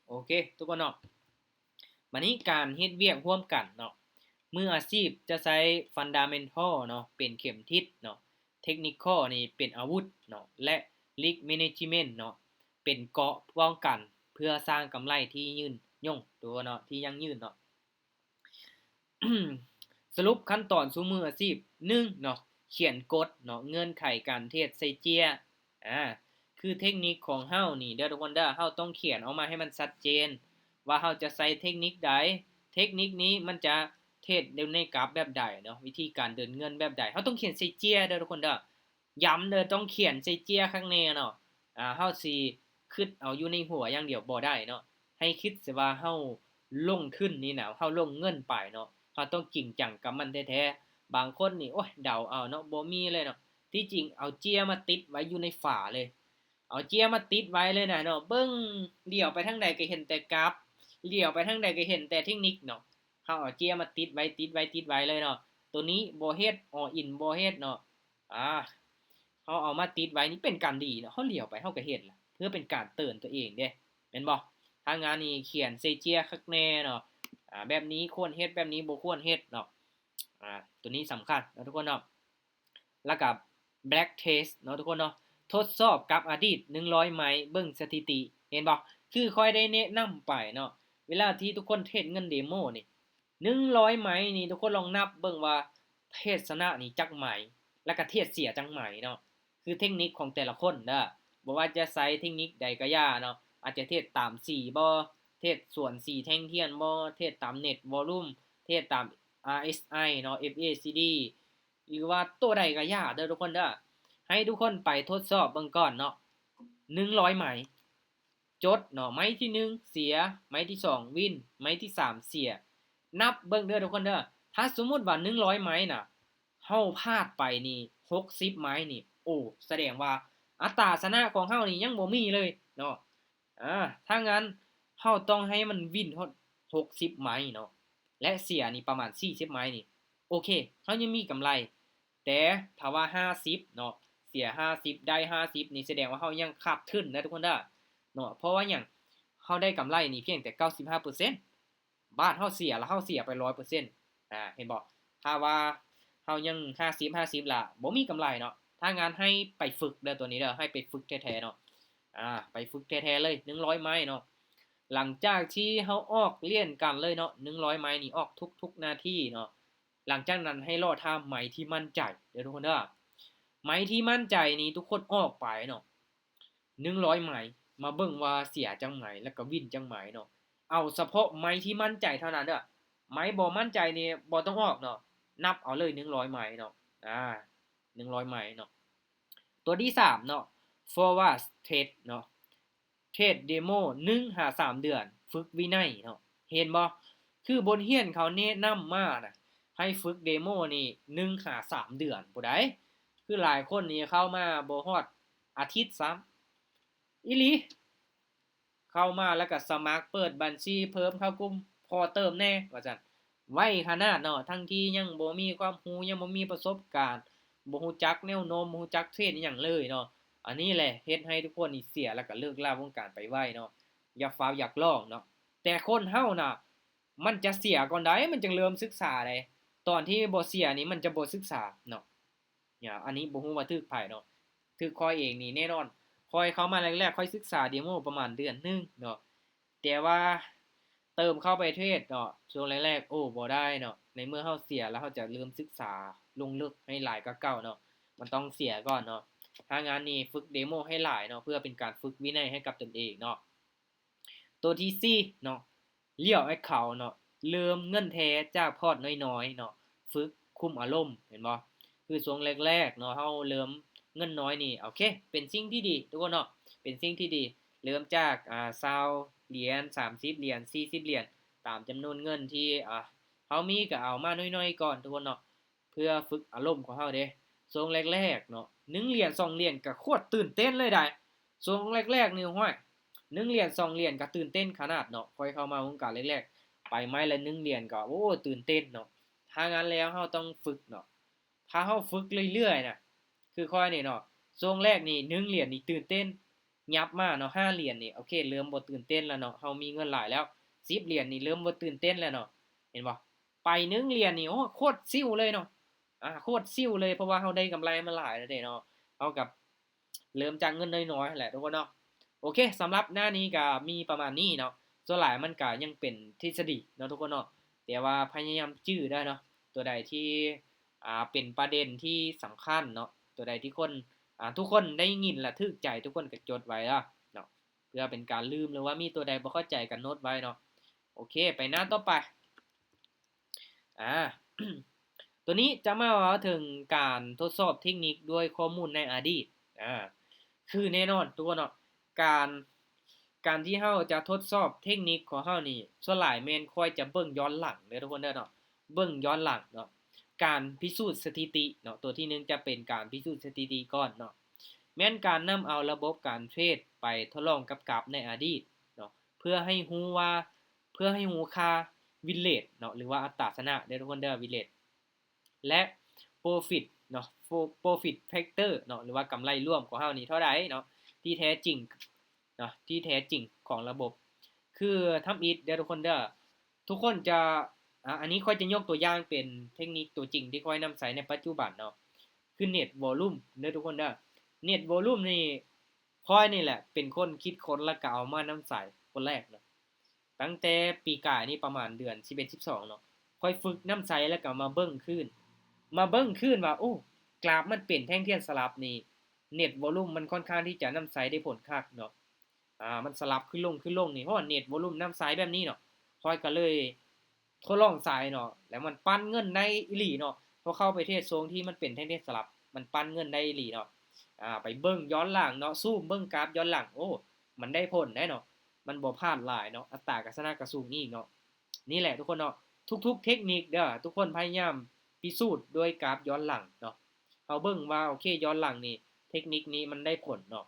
ໂອເຄ ທຸກຄົນເນາະ ບາດນີ້ການເຮັດວຽກຮ່ວມກັນເນາະ ມືອາຊີບຈະໃຊ້ fundamental ເນາະ ເປັນເຂັມທິດເນາະ technical ນີ້ເປັນອາວຸດເນາະ ແລະ risk management ເນາະ ເປັນເກາະປ້ອງກັນ ເພື່ອສ້າງກຳໄລທີ່ຍືນຍົງ ຕົວເນາະ ທີ່ຢັ້ງຢືນເນາະ. ສະຫຼຸບຂັ້ນຕອນສູ່ມືອາຊີບ ໜຶ່ງເນາະ ຂຽນກົດເນາະ ເງື່ອນໄຂການເທຣດໃສ່ເຈ້ຍ ອາ ຄືເທັກນິກຂອງເຮົານີ້ເດີທຸກຄົນເດີ ເຮົາຕ້ອງຂຽນອອກມາໃຫ້ມັນຊັດເຈນ ວ່າເຮົາຈະໃຊ້ເທັກນິກໃດ ເທັກນິກນີ້ມັນຈະເທຣດຢູ່ໃນກາບແບບໃດເນາະ ວິທີການເດີນເງິນແບບໃດ ເຮົາຕ້ອງຂຽນໃສ່ເຈ້ຍເດີທຸກຄົນເດີ ຢ້ຳເດີ ຕ້ອງຂຽນໃສ່ເຈ້ຍຄັກແນ່ເນາະ ອາ ເຮົາຊິຄິດເອົາຢູ່ໃນຫົວຢ່າງດຽວບໍ່ໄດ້ເນາະ ໃຫ້ຄິດຊະວ່າເຮົາລົງທຶນນີ້ນະ ເຮົາລົງເງິນໄປເນາະ ເຮົາຕ້ອງຈິງຈັງກັບມັນແທ້ໆ ບາງຄົນນີ້ ໂອ້ຍ ເດົາເອົາເນາະ ບໍ່ມີເລີຍເນາະ ທີ່ຈິງເອົາເຈ້ຍມາຕິດໄວ້ຢູ່ໃນຝາເລີຍ ເອົາເຈ້ຍມາຕິດໄວ້ເລີຍນະເນາະ ເບິ່ງ ຫຼຽວໄປທາງໃດກໍເຫັນແຕ່ກາບ ຫຼຽວໄປທາງໃດກໍເຫັນແຕ່ເທັກນິກເນາະ ເຮົາເອົາເຈ້ຍມາຕິດໄວ້ ຕິດໄວ້ ຕິດໄວ້ເລີຍເນາະ ໂຕນີ້ບໍ່ເຮັດ all in ບໍ່ເຮັດເນາະ ອາ ເຮົາເອົາມາຕິດໄວ້ນີ້ເປັນການດີເນາະ ເຮົາຫຼຽວໄປເຮົາກໍເຫັນລະ ເພື່ອເປັນການເຕືອນຕົວເອງເດ້ ແມ່ນບໍ່? ທາງງານນີ້ຂຽນໃສ່ເຈ້ຍຄັກແນ່ເນາະ ອາ ແບບນີ້ຄວນເຮັດ ແບບນີ້ບໍ່ຄວນເຮັດເນາະ ອາ ໂຕນີ້ສຳຄັນເນາະທຸກຄົນເນາະ ແລ້ວກໍ backtest ເນາະທຸກຄົນເນາະ ທົດສອບກັບອະດີດໜຶ່ງຮ້ອຍໄມ້ ເບິ່ງສະຖິຕິ ເຫັນບໍ່? ຄືຂ້ອຍໄດ້ແນະນຳໄປເນາະ ເວລາທີ່ທຸກຄົນເທຣດເງິນເດໂມນີ້ ໜຶ່ງຮ້ອຍໄມ້ນີ້ ທຸກຄົນລອງນັບເບິ່ງວ່າເທຣດຊະນະນີ້ຈັກໄມ້ ແລ້ວກໍເທຣດເສຍຈັກໄມ້ເນາະ ຄືເທັກນິກຂອງແຕ່ລະຄົນເດີ ບໍ່ວ່າຈະໃຊ້ເທັກນິກໃດກໍຢ່າເນາະ ອາດຈະເທຣດຕາມສີບໍ ເທຣດສວນສີແທ່ງທຽນບໍ ເທຣດຕາມເນັດວໍລຸ່ມ ເທຣດຕາມ RSI ເນາະ FACD ຫຼືວ່າໂຕໃດກໍຢ່າເດີທຸກຄົນເດີ ໃຫ້ທຸກຄົນໄປທົດສອບເບິ່ງກ່ອນເນາະ ໜຶ່ງຮ້ອຍໄມ້ ຈົດເນາະ ໄມ້ທີໜຶ່ງເສຍ ໄມ້ທີສອງວິນ ໄມ້ທີສາມເສຍ ນັບເບິ່ງເດີທຸກຄົນເດີ ຖ້າສົມມຸດວ່າໜຶ່ງຮ້ອຍໄມ້ນະ ເຮົາພາດໄປນີ້ຫົກສິບໄມ້ນີ້ ໂອ້ ສະແດງວ່າອັດຕາຊະນະຂອງເຮົານີ້ຍັງບໍ່ມີເລີຍເນາະ ອາ ຖ້າງນັ້ນເຮົາຕ້ອງໃຫ້ມັນວິນຮອດຫົກສິບໄມ້ເນາະ ແລະ ເສຍນີ້ປະມານສີ່ສິບໄມ້ນີ້ ໂອເຄ ເຮົາຍັງມີກຳໄລ ແຕ່ຖ້າວ່າຫ້າສິບເນາະ ເສຍຫ້າສິບ ໄດ້ຫ້າສິບນີ້ ສະແດງວ່າເຮົາຍັງຂາດທຶນນະທຸກຄົນເດີເນາະ ເພາະວ່າຫຍັງ ເຮົາໄດ້ກຳໄລນີ້ພຽງແຕ່ເກົ້າສິບຫ້າເປີເຊັນ ບາດເຮົາເສຍລະເຮົາເສຍໄປຮ້ອຍເປີເຊັນ ອາ ເຫັນບໍ່? ຖ້າວ່າເຮົາຍັງຫ້າສິບ ຫ້າສິບລະບໍ່ມີກຳໄລເນາະ ຖ້າງານໃຫ້ໄປຝຶກເດີ ໂຕນີ້ເດີ ໃຫ້ໄປຝຶກແທ້ໆເນາະ ອາ ໄປຝຶກແທ້ໆເລີຍ ໜຶ່ງຮ້ອຍໄມ້ເນາະ ຫຼັງຈາກທີ່ເຮົາອອກຫຼຽນກັນເລີຍເນາະ ໜຶ່ງຮ້ອຍໄມ້ນີ້ອອກທຸກໆນາທີເນາະ ຫຼັງຈາກນັ້ນໃຫ້ລໍຖ້າໄມ້ທີ່ໝັ້ນໃຈເດີທຸກຄົນເດີ ໄມ້ທີ່ໝັ້ນໃຈນີ້ທຸກຄົນອອກໄປເນາະ ໜຶ່ງຮ້ອຍໄມ້ ມາເບິ່ງວ່າເສຍຈັກໄມ້ ແລ້ວກໍວິນຈັກໄມ້ເນາະ ເອົາສະເພາະໄມ້ທີ່ໝັ້ນໃຈເທົ່ານັ້ນເດີ ໄມ້ບໍ່ໝັ້ນໃຈນີ້ບໍ່ຕ້ອງອອກເນາະ ນັບເອົາເລີຍໜຶ່ງຮ້ອຍໄມ້ເນາະ ອາ ໜຶ່ງຮ້ອຍໄມ້ເນາະ ຕົວທີສາມເນາະ forward test ເນາະ ເທຣດເດໂມໜຶ່ງຫາສາມເດືອນ ຝຶກວິໄນເນາະ ເຫັນບໍ່? ຄືບົດຮຽນເຂົາແນະນຳມານະ ໃຫ້ຝຶກເດໂມນີ້ໜຶ່ງຫາສາມເດືອນພຸ້ນໃດ໋ ຄືຫຼາຍຄົນນີ້ເຂົ້າມາບໍ່ຮອດອາທິດຊ້ຳ ອີ່ຫຼີ ເຂົ້າມາແລ້ວກໍສະໝັກເປີດບັນຊີເພີ່ມເຂົ້າກຸ່ມ ຂໍເຕີມແດ່ວ່າຊັ້ນ ໄວຂະໜາດເນາະ ທັງທີ່ຍັງບໍ່ມີຄວາມຮູ້ ຍັງບໍ່ມີປະສົບການ ບໍ່ຮູ້ຈັກແນວໂນ້ມ ບໍ່ຮູ້ຈັກເທຣດອີ່ຫຍັງເລີຍເນາະ ອັນນີ້ແຫຼະເຮັດໃຫ້ທຸກຄົນນີ້ເສຍ ແລ້ວກໍເລີກລາວົງການໄປໄວເນາະ ຢ່າຟ້າວຢາກລອງເນາະ ແຕ່ຄົນເຮົານະ ມັນຈະເສຍກ່ອນໃດ໋ ມັນຈຶ່ງເລີ່ມສຶກສາໃດ໋ ຕອນທີ່ບໍ່ເສຍນີ້ມັນຈະບໍ່ສຶກສາເນາະ ອາ ອັນນີ້ບໍ່ຮູ້ວ່າຖືກໃຜເນາະ ຖືກຂ້ອຍເອງນີ້ແນ່ນອນ ຂ້ອຍເຂົ້າມາແລກໆ ຂ້ອຍສຶກສາເດໂມປະມານເດືອນໜຶ່ງເນາະ ແຕ່ວ່າເຕີມເຂົ້າໄປເທຣດເນາະ ຊ່ວງແລກໆ ໂອ້ ບໍ່ໄດ້ເນາະ ໃນເມື່ອເຮົາເສຍແລ້ວ ເຮົາຈະເລີ່ມສຶກສາ ລົງເລິກໃຫ້ຫຼາຍກວ່າເກົ່າເນາະ, ມັນຕ້ອງເສຍກ່ອນເນາະ. ຖ້າງານນີ້ຝຶກເດໂມໃຫ້ຫຼາຍເນາະ ເພື່ອເປັນການຝຶກວິໄນໃຫ້ກັບຕົນເອງເນາະ. ຕົວທີສີ່ເນາະ Real Account ເນາະ, ເລີ່ມເງິນແທ້ຈາກພອດນ້ອຍໆເນາະ, ຝຶກຄຸມອາລົມ ເຫັນບໍ່? ຄືຊ່ວງແລກໆເນາະ ເຮົາເລີ່ມເງິນນ້ອຍນີ້ ໂອເຄ ເປັນສິ່ງທີ່ດີທຸກຄົນເນາະ, ເປັນສິ່ງທີ່ດີ. ເລີ່ມຈາກ ອາ ຊາວຫຼຽນ ສາມສິບຫຼຽນ ສີ່ສິບຫຼຽນ ຕາມຈຳນວນເງິນທີ່ ອາ ເຮົາມີ ກໍເອົາມາໜ້ອຍໆກ່ອນທຸກຄົນເນາະ. ເພື່ອຝຶກອາລົມຂອງເຮົາເດ້. ຊ່ວງແລກໆເນາະ ໜຶ່ງຫຼຽນສອງຫຼຽນກໍໂຄດຕື່ນເຕັ້ນເລີຍໄດ໋. ຊ່ວງແລກໆນີ້ ໂອ້ຍ ໜຶ່ງຫຼຽນສອງຫຼຽນກໍຕື່ນເຕັ້ນຂະໜາດເນາະ. ຂ້ອຍເຂົ້າມາວົງການແລກໆ ໄປໄມ້ລະໜຶ່ງຫຼຽນກໍ ໂອ້ ຕື່ນເຕັ້ນເນາະ. ຖ້າງານແລ້ວເຮົາຕ້ອງຝຶກເນາະ. ຖ້າເຮົາຝຶກເລື້ອຍໆນະ ຄືຂ້ອຍນີ້ເນາະ ຊ່ວງແລກນີ້ໜຶ່ງຫຼຽນນີ້ຕື່ນເຕັ້ນ, ຫຍັບມາເນາະ ຫ້າຫຼຽນນີ້ ໂອເຄ ເລີ່ມບໍ່ຕື່ນເຕັ້ນແລ້ວເນາະ, ເຮົາມີເງິນຫຼາຍແລ້ວ. ສິບຫຼຽນນີ້ເລີ່ມບໍ່ຕື່ນເຕັ້ນແລ້ວເນາະ, ເຫັນບໍ່? ໄປໜຶ່ງຫຼຽນນີ້ ໂອ້ ໂຄດຊິວເລີຍເນາະ, ອາ ໂຄດຊິວເລີຍ ເພາະວ່າເຮົາໄດ້ກຳໄລມາຫຼາຍແລ້ວເດ້ເນາະ. ເຮົາກໍເລີ່ມຈາກເງິນນ້ອຍໆຫັ້ນແຫຼະທຸກຄົນເນາະ. ໂອເຄ ສຳລັບໜ້ານີ້ກໍມີປະມານນີ້ເນາະ, ສ່ວນຫຼາຍມັນກໍຍັງເປັນທິດສະດີເນາະທຸກຄົນເນາະ, ແຕ່ວ່າພະຍາຍາມຈື່ໄດ້ເນາະ, ຕົວໃດທີ່ ອ່າ ເປັນປະເດັນທີ່ສຳຄັນເນາະ, ຕົວໃດທີ່ຄົນ ອ່າ ທຸກຄົນໄດ້ຍິນແລ້ວຖືກໃຈ ທຸກຄົນກໍຈົດໄວ້ເນາະ ເນາະ ເພື່ອເປັນການລືມ ຫຼືວ່າມີຕົວໃດບໍ່ເຂົ້າໃຈກໍໂນ້ດໄວ້ເນາະ. ໂອເຄ ໄປໜ້າຕໍ່ໄປ. ອາ ຕົວນີ້ຈະມາເວົ້າເຖິງການທົດສອບເທັກນິກດ້ວຍຂໍ້ມູນໃນອະດີດ. ອາ ຄືແນ່ນອນທຸກຄົນເນາະ ການ ການທີ່ເຮົາຈະທົດສອບເທັກນິກຂອງເຮົານີ້ ສ່ວນຫຼາຍແມ່ນຂ້ອຍຈະເບິ່ງຍ້ອນຫຼັງເດີທຸກຄົນເດີເນາະ, ເບິ່ງຍ້ອນຫຼັງເນາະ. ການພິສູດສະຖິຕິເນາະ, ຕົວທີໜຶ່ງຈະເປັນການພິສູດສະຖິຕິກ່ອນເນາະ, ແມ່ນການນຳເອົາລະບົບການເທຣດໄປທົດລອງກັບກາບໃນອະດີດເນາະ ເພື່ອໃຫ້ຮູ້ວ່າ ເພື່ອໃຫ້ຮູ້ຄ່າ win rate ເນາະ ຫຼືວ່າອັດຕາຊະນະເດີທຸກຄົນເດີ win rate ແລະ profit ເນາະ profit factor ເນາະ ຫຼືວ່າກຳໄລລວມຂອງເຮົານີ້ເທົ່າໃດເນາະ ທີ່ແທ້ຈິງເນາະ ທີ່ແທ້ຈິງຂອງລະບົບ. ຄືທຳອິດເດີທຸກຄົນເດີ ທຸກຄົນຈະ ອາ ອັນນີ້ຂ້ອຍຈະຍົກຕົວຢ່າງເປັນເທັກນິກຕົວຈິງທີ່ຂ້ອຍນຳໃຊ້ໃນປັດຈຸບັນເນາະ ຄື net volume ເດີທຸກຄົນເດີ. net volume ນີ້ ຂ້ອຍນີ້ແຫຼະເປັນຄົນຄິດຄົ້ນ ແລ້ວກໍເອົາມານຳໃຊ້ຄົນແລກເນາະ. ຕັ້ງແຕ່ປີກາຍນີ້ປະມານເດືອນສິບເອັດ ສິບສອງເນາະ ຂ້ອຍຝຶກນຳໃຊ້ ແລ້ວກໍມາເບິ່ງຄືນ ມາເບິ່ງຄືນວ່າ ໂອ້ ກຣາຟມັນເປັນແທ່ງທຽນສະຫຼັບນີ້ net volume ມັນຄ່ອນຂ້າງທີ່ຈະນຳໃຊ້ໄດ້ຜົນຄັກເນາະ. ອາ ມັນສະຫຼັບຂຶ້ນລົງ ຂຶ້ນລົງນີ້ ເພາະວ່າ net volume ນຳໃຊ້ແບບນີ້ເນາະ ຂ້ອຍກໍເລີຍ ທົດລອງໃຊ້ເນາະ ແລ້ວມັນປັ່ນເງິນໄດ້ອີ່ຫຼີເນາະ. ເພາະເຂົ້າໄປເທຣດຊ່ວງທີ່ມັນເປັນແທ່ງທຽນສະຫຼັບ ມັນປັ່ນເງິນໄດ້ອີ່ຫຼີເນາະ. ອາ ໄປເບິ່ງຍ້ອນຫຼັງເນາະ ຊູມເບິ່ງກາບຍ້ອນຫຼັງ ໂອ້ ມັນໄດ້ຜົນໄດ໋ເນາະ ມັນບໍ່ພາດຫຼາຍເນາະ ອັດຕາການຊະນະກໍສູງອີກເນາະ. ນີ້ແຫຼະທຸກຄົນເນາະ ທຸກໆເທັກນິກເດີ ທຸກຄົນພະຍາຍາມພິສູດດ້ວຍກາບຍ້ອນຫຼັງເນາະ. ເຮົາເບິ່ງວ່າ ໂອເຄ ຍ້ອນຫຼັງນີ້ ເທັກນິກນີ້ມັນໄດ້ຜົນເນາະ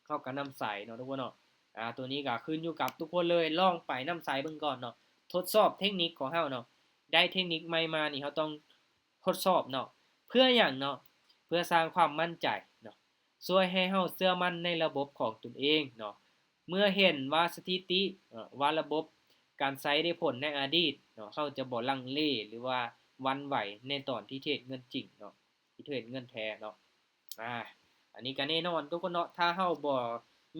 ເຮົາກໍນຳໃຊ້ເນາະທຸກຄົນເນາະ. ອາ ຕົວນີ້ກໍຂຶ້ນຢູ່ກັບທຸກຄົນເລີຍ ລອງໄປນຳໃຊ້ເບິ່ງກ່ອນເນາະ ທົດສອບເທັກນິກຂອງເຮົາເນາະ. ໄດ້ເທັກນິກໃໝ່ມານີ້ ເຮົາຕ້ອງທົດສອບເນາະ. ເພື່ອຫຍັງເນາະ? ເພື່ອສ້າງຄວາມໝັ້ນໃຈເນາະ ຊ່ວຍໃຫ້ເຮົາເຊື່ອໝັ້ນໃນລະບົບຂອງຕົນເອງເນາະ. ເມື່ອເຫັນວ່າສະຖິຕິ ເອີ ວ່າລະບົບການໃຊ້ໄດ້ຜົນໃນອະດີດເນາະ ເຮົາຈະບໍ່ລັງເລ ຫຼືວ່າຫວັ່ນໄຫວໃນຕອນທີ່ເທຣດເງິນຈິງເນາະ ທີ່ເທຣດເງິນແທ້ເນາະ. ອາ ອັນນີ້ກໍແນ່ນອນທຸກຄົນເນາະ ຖ້າເຮົາບໍ່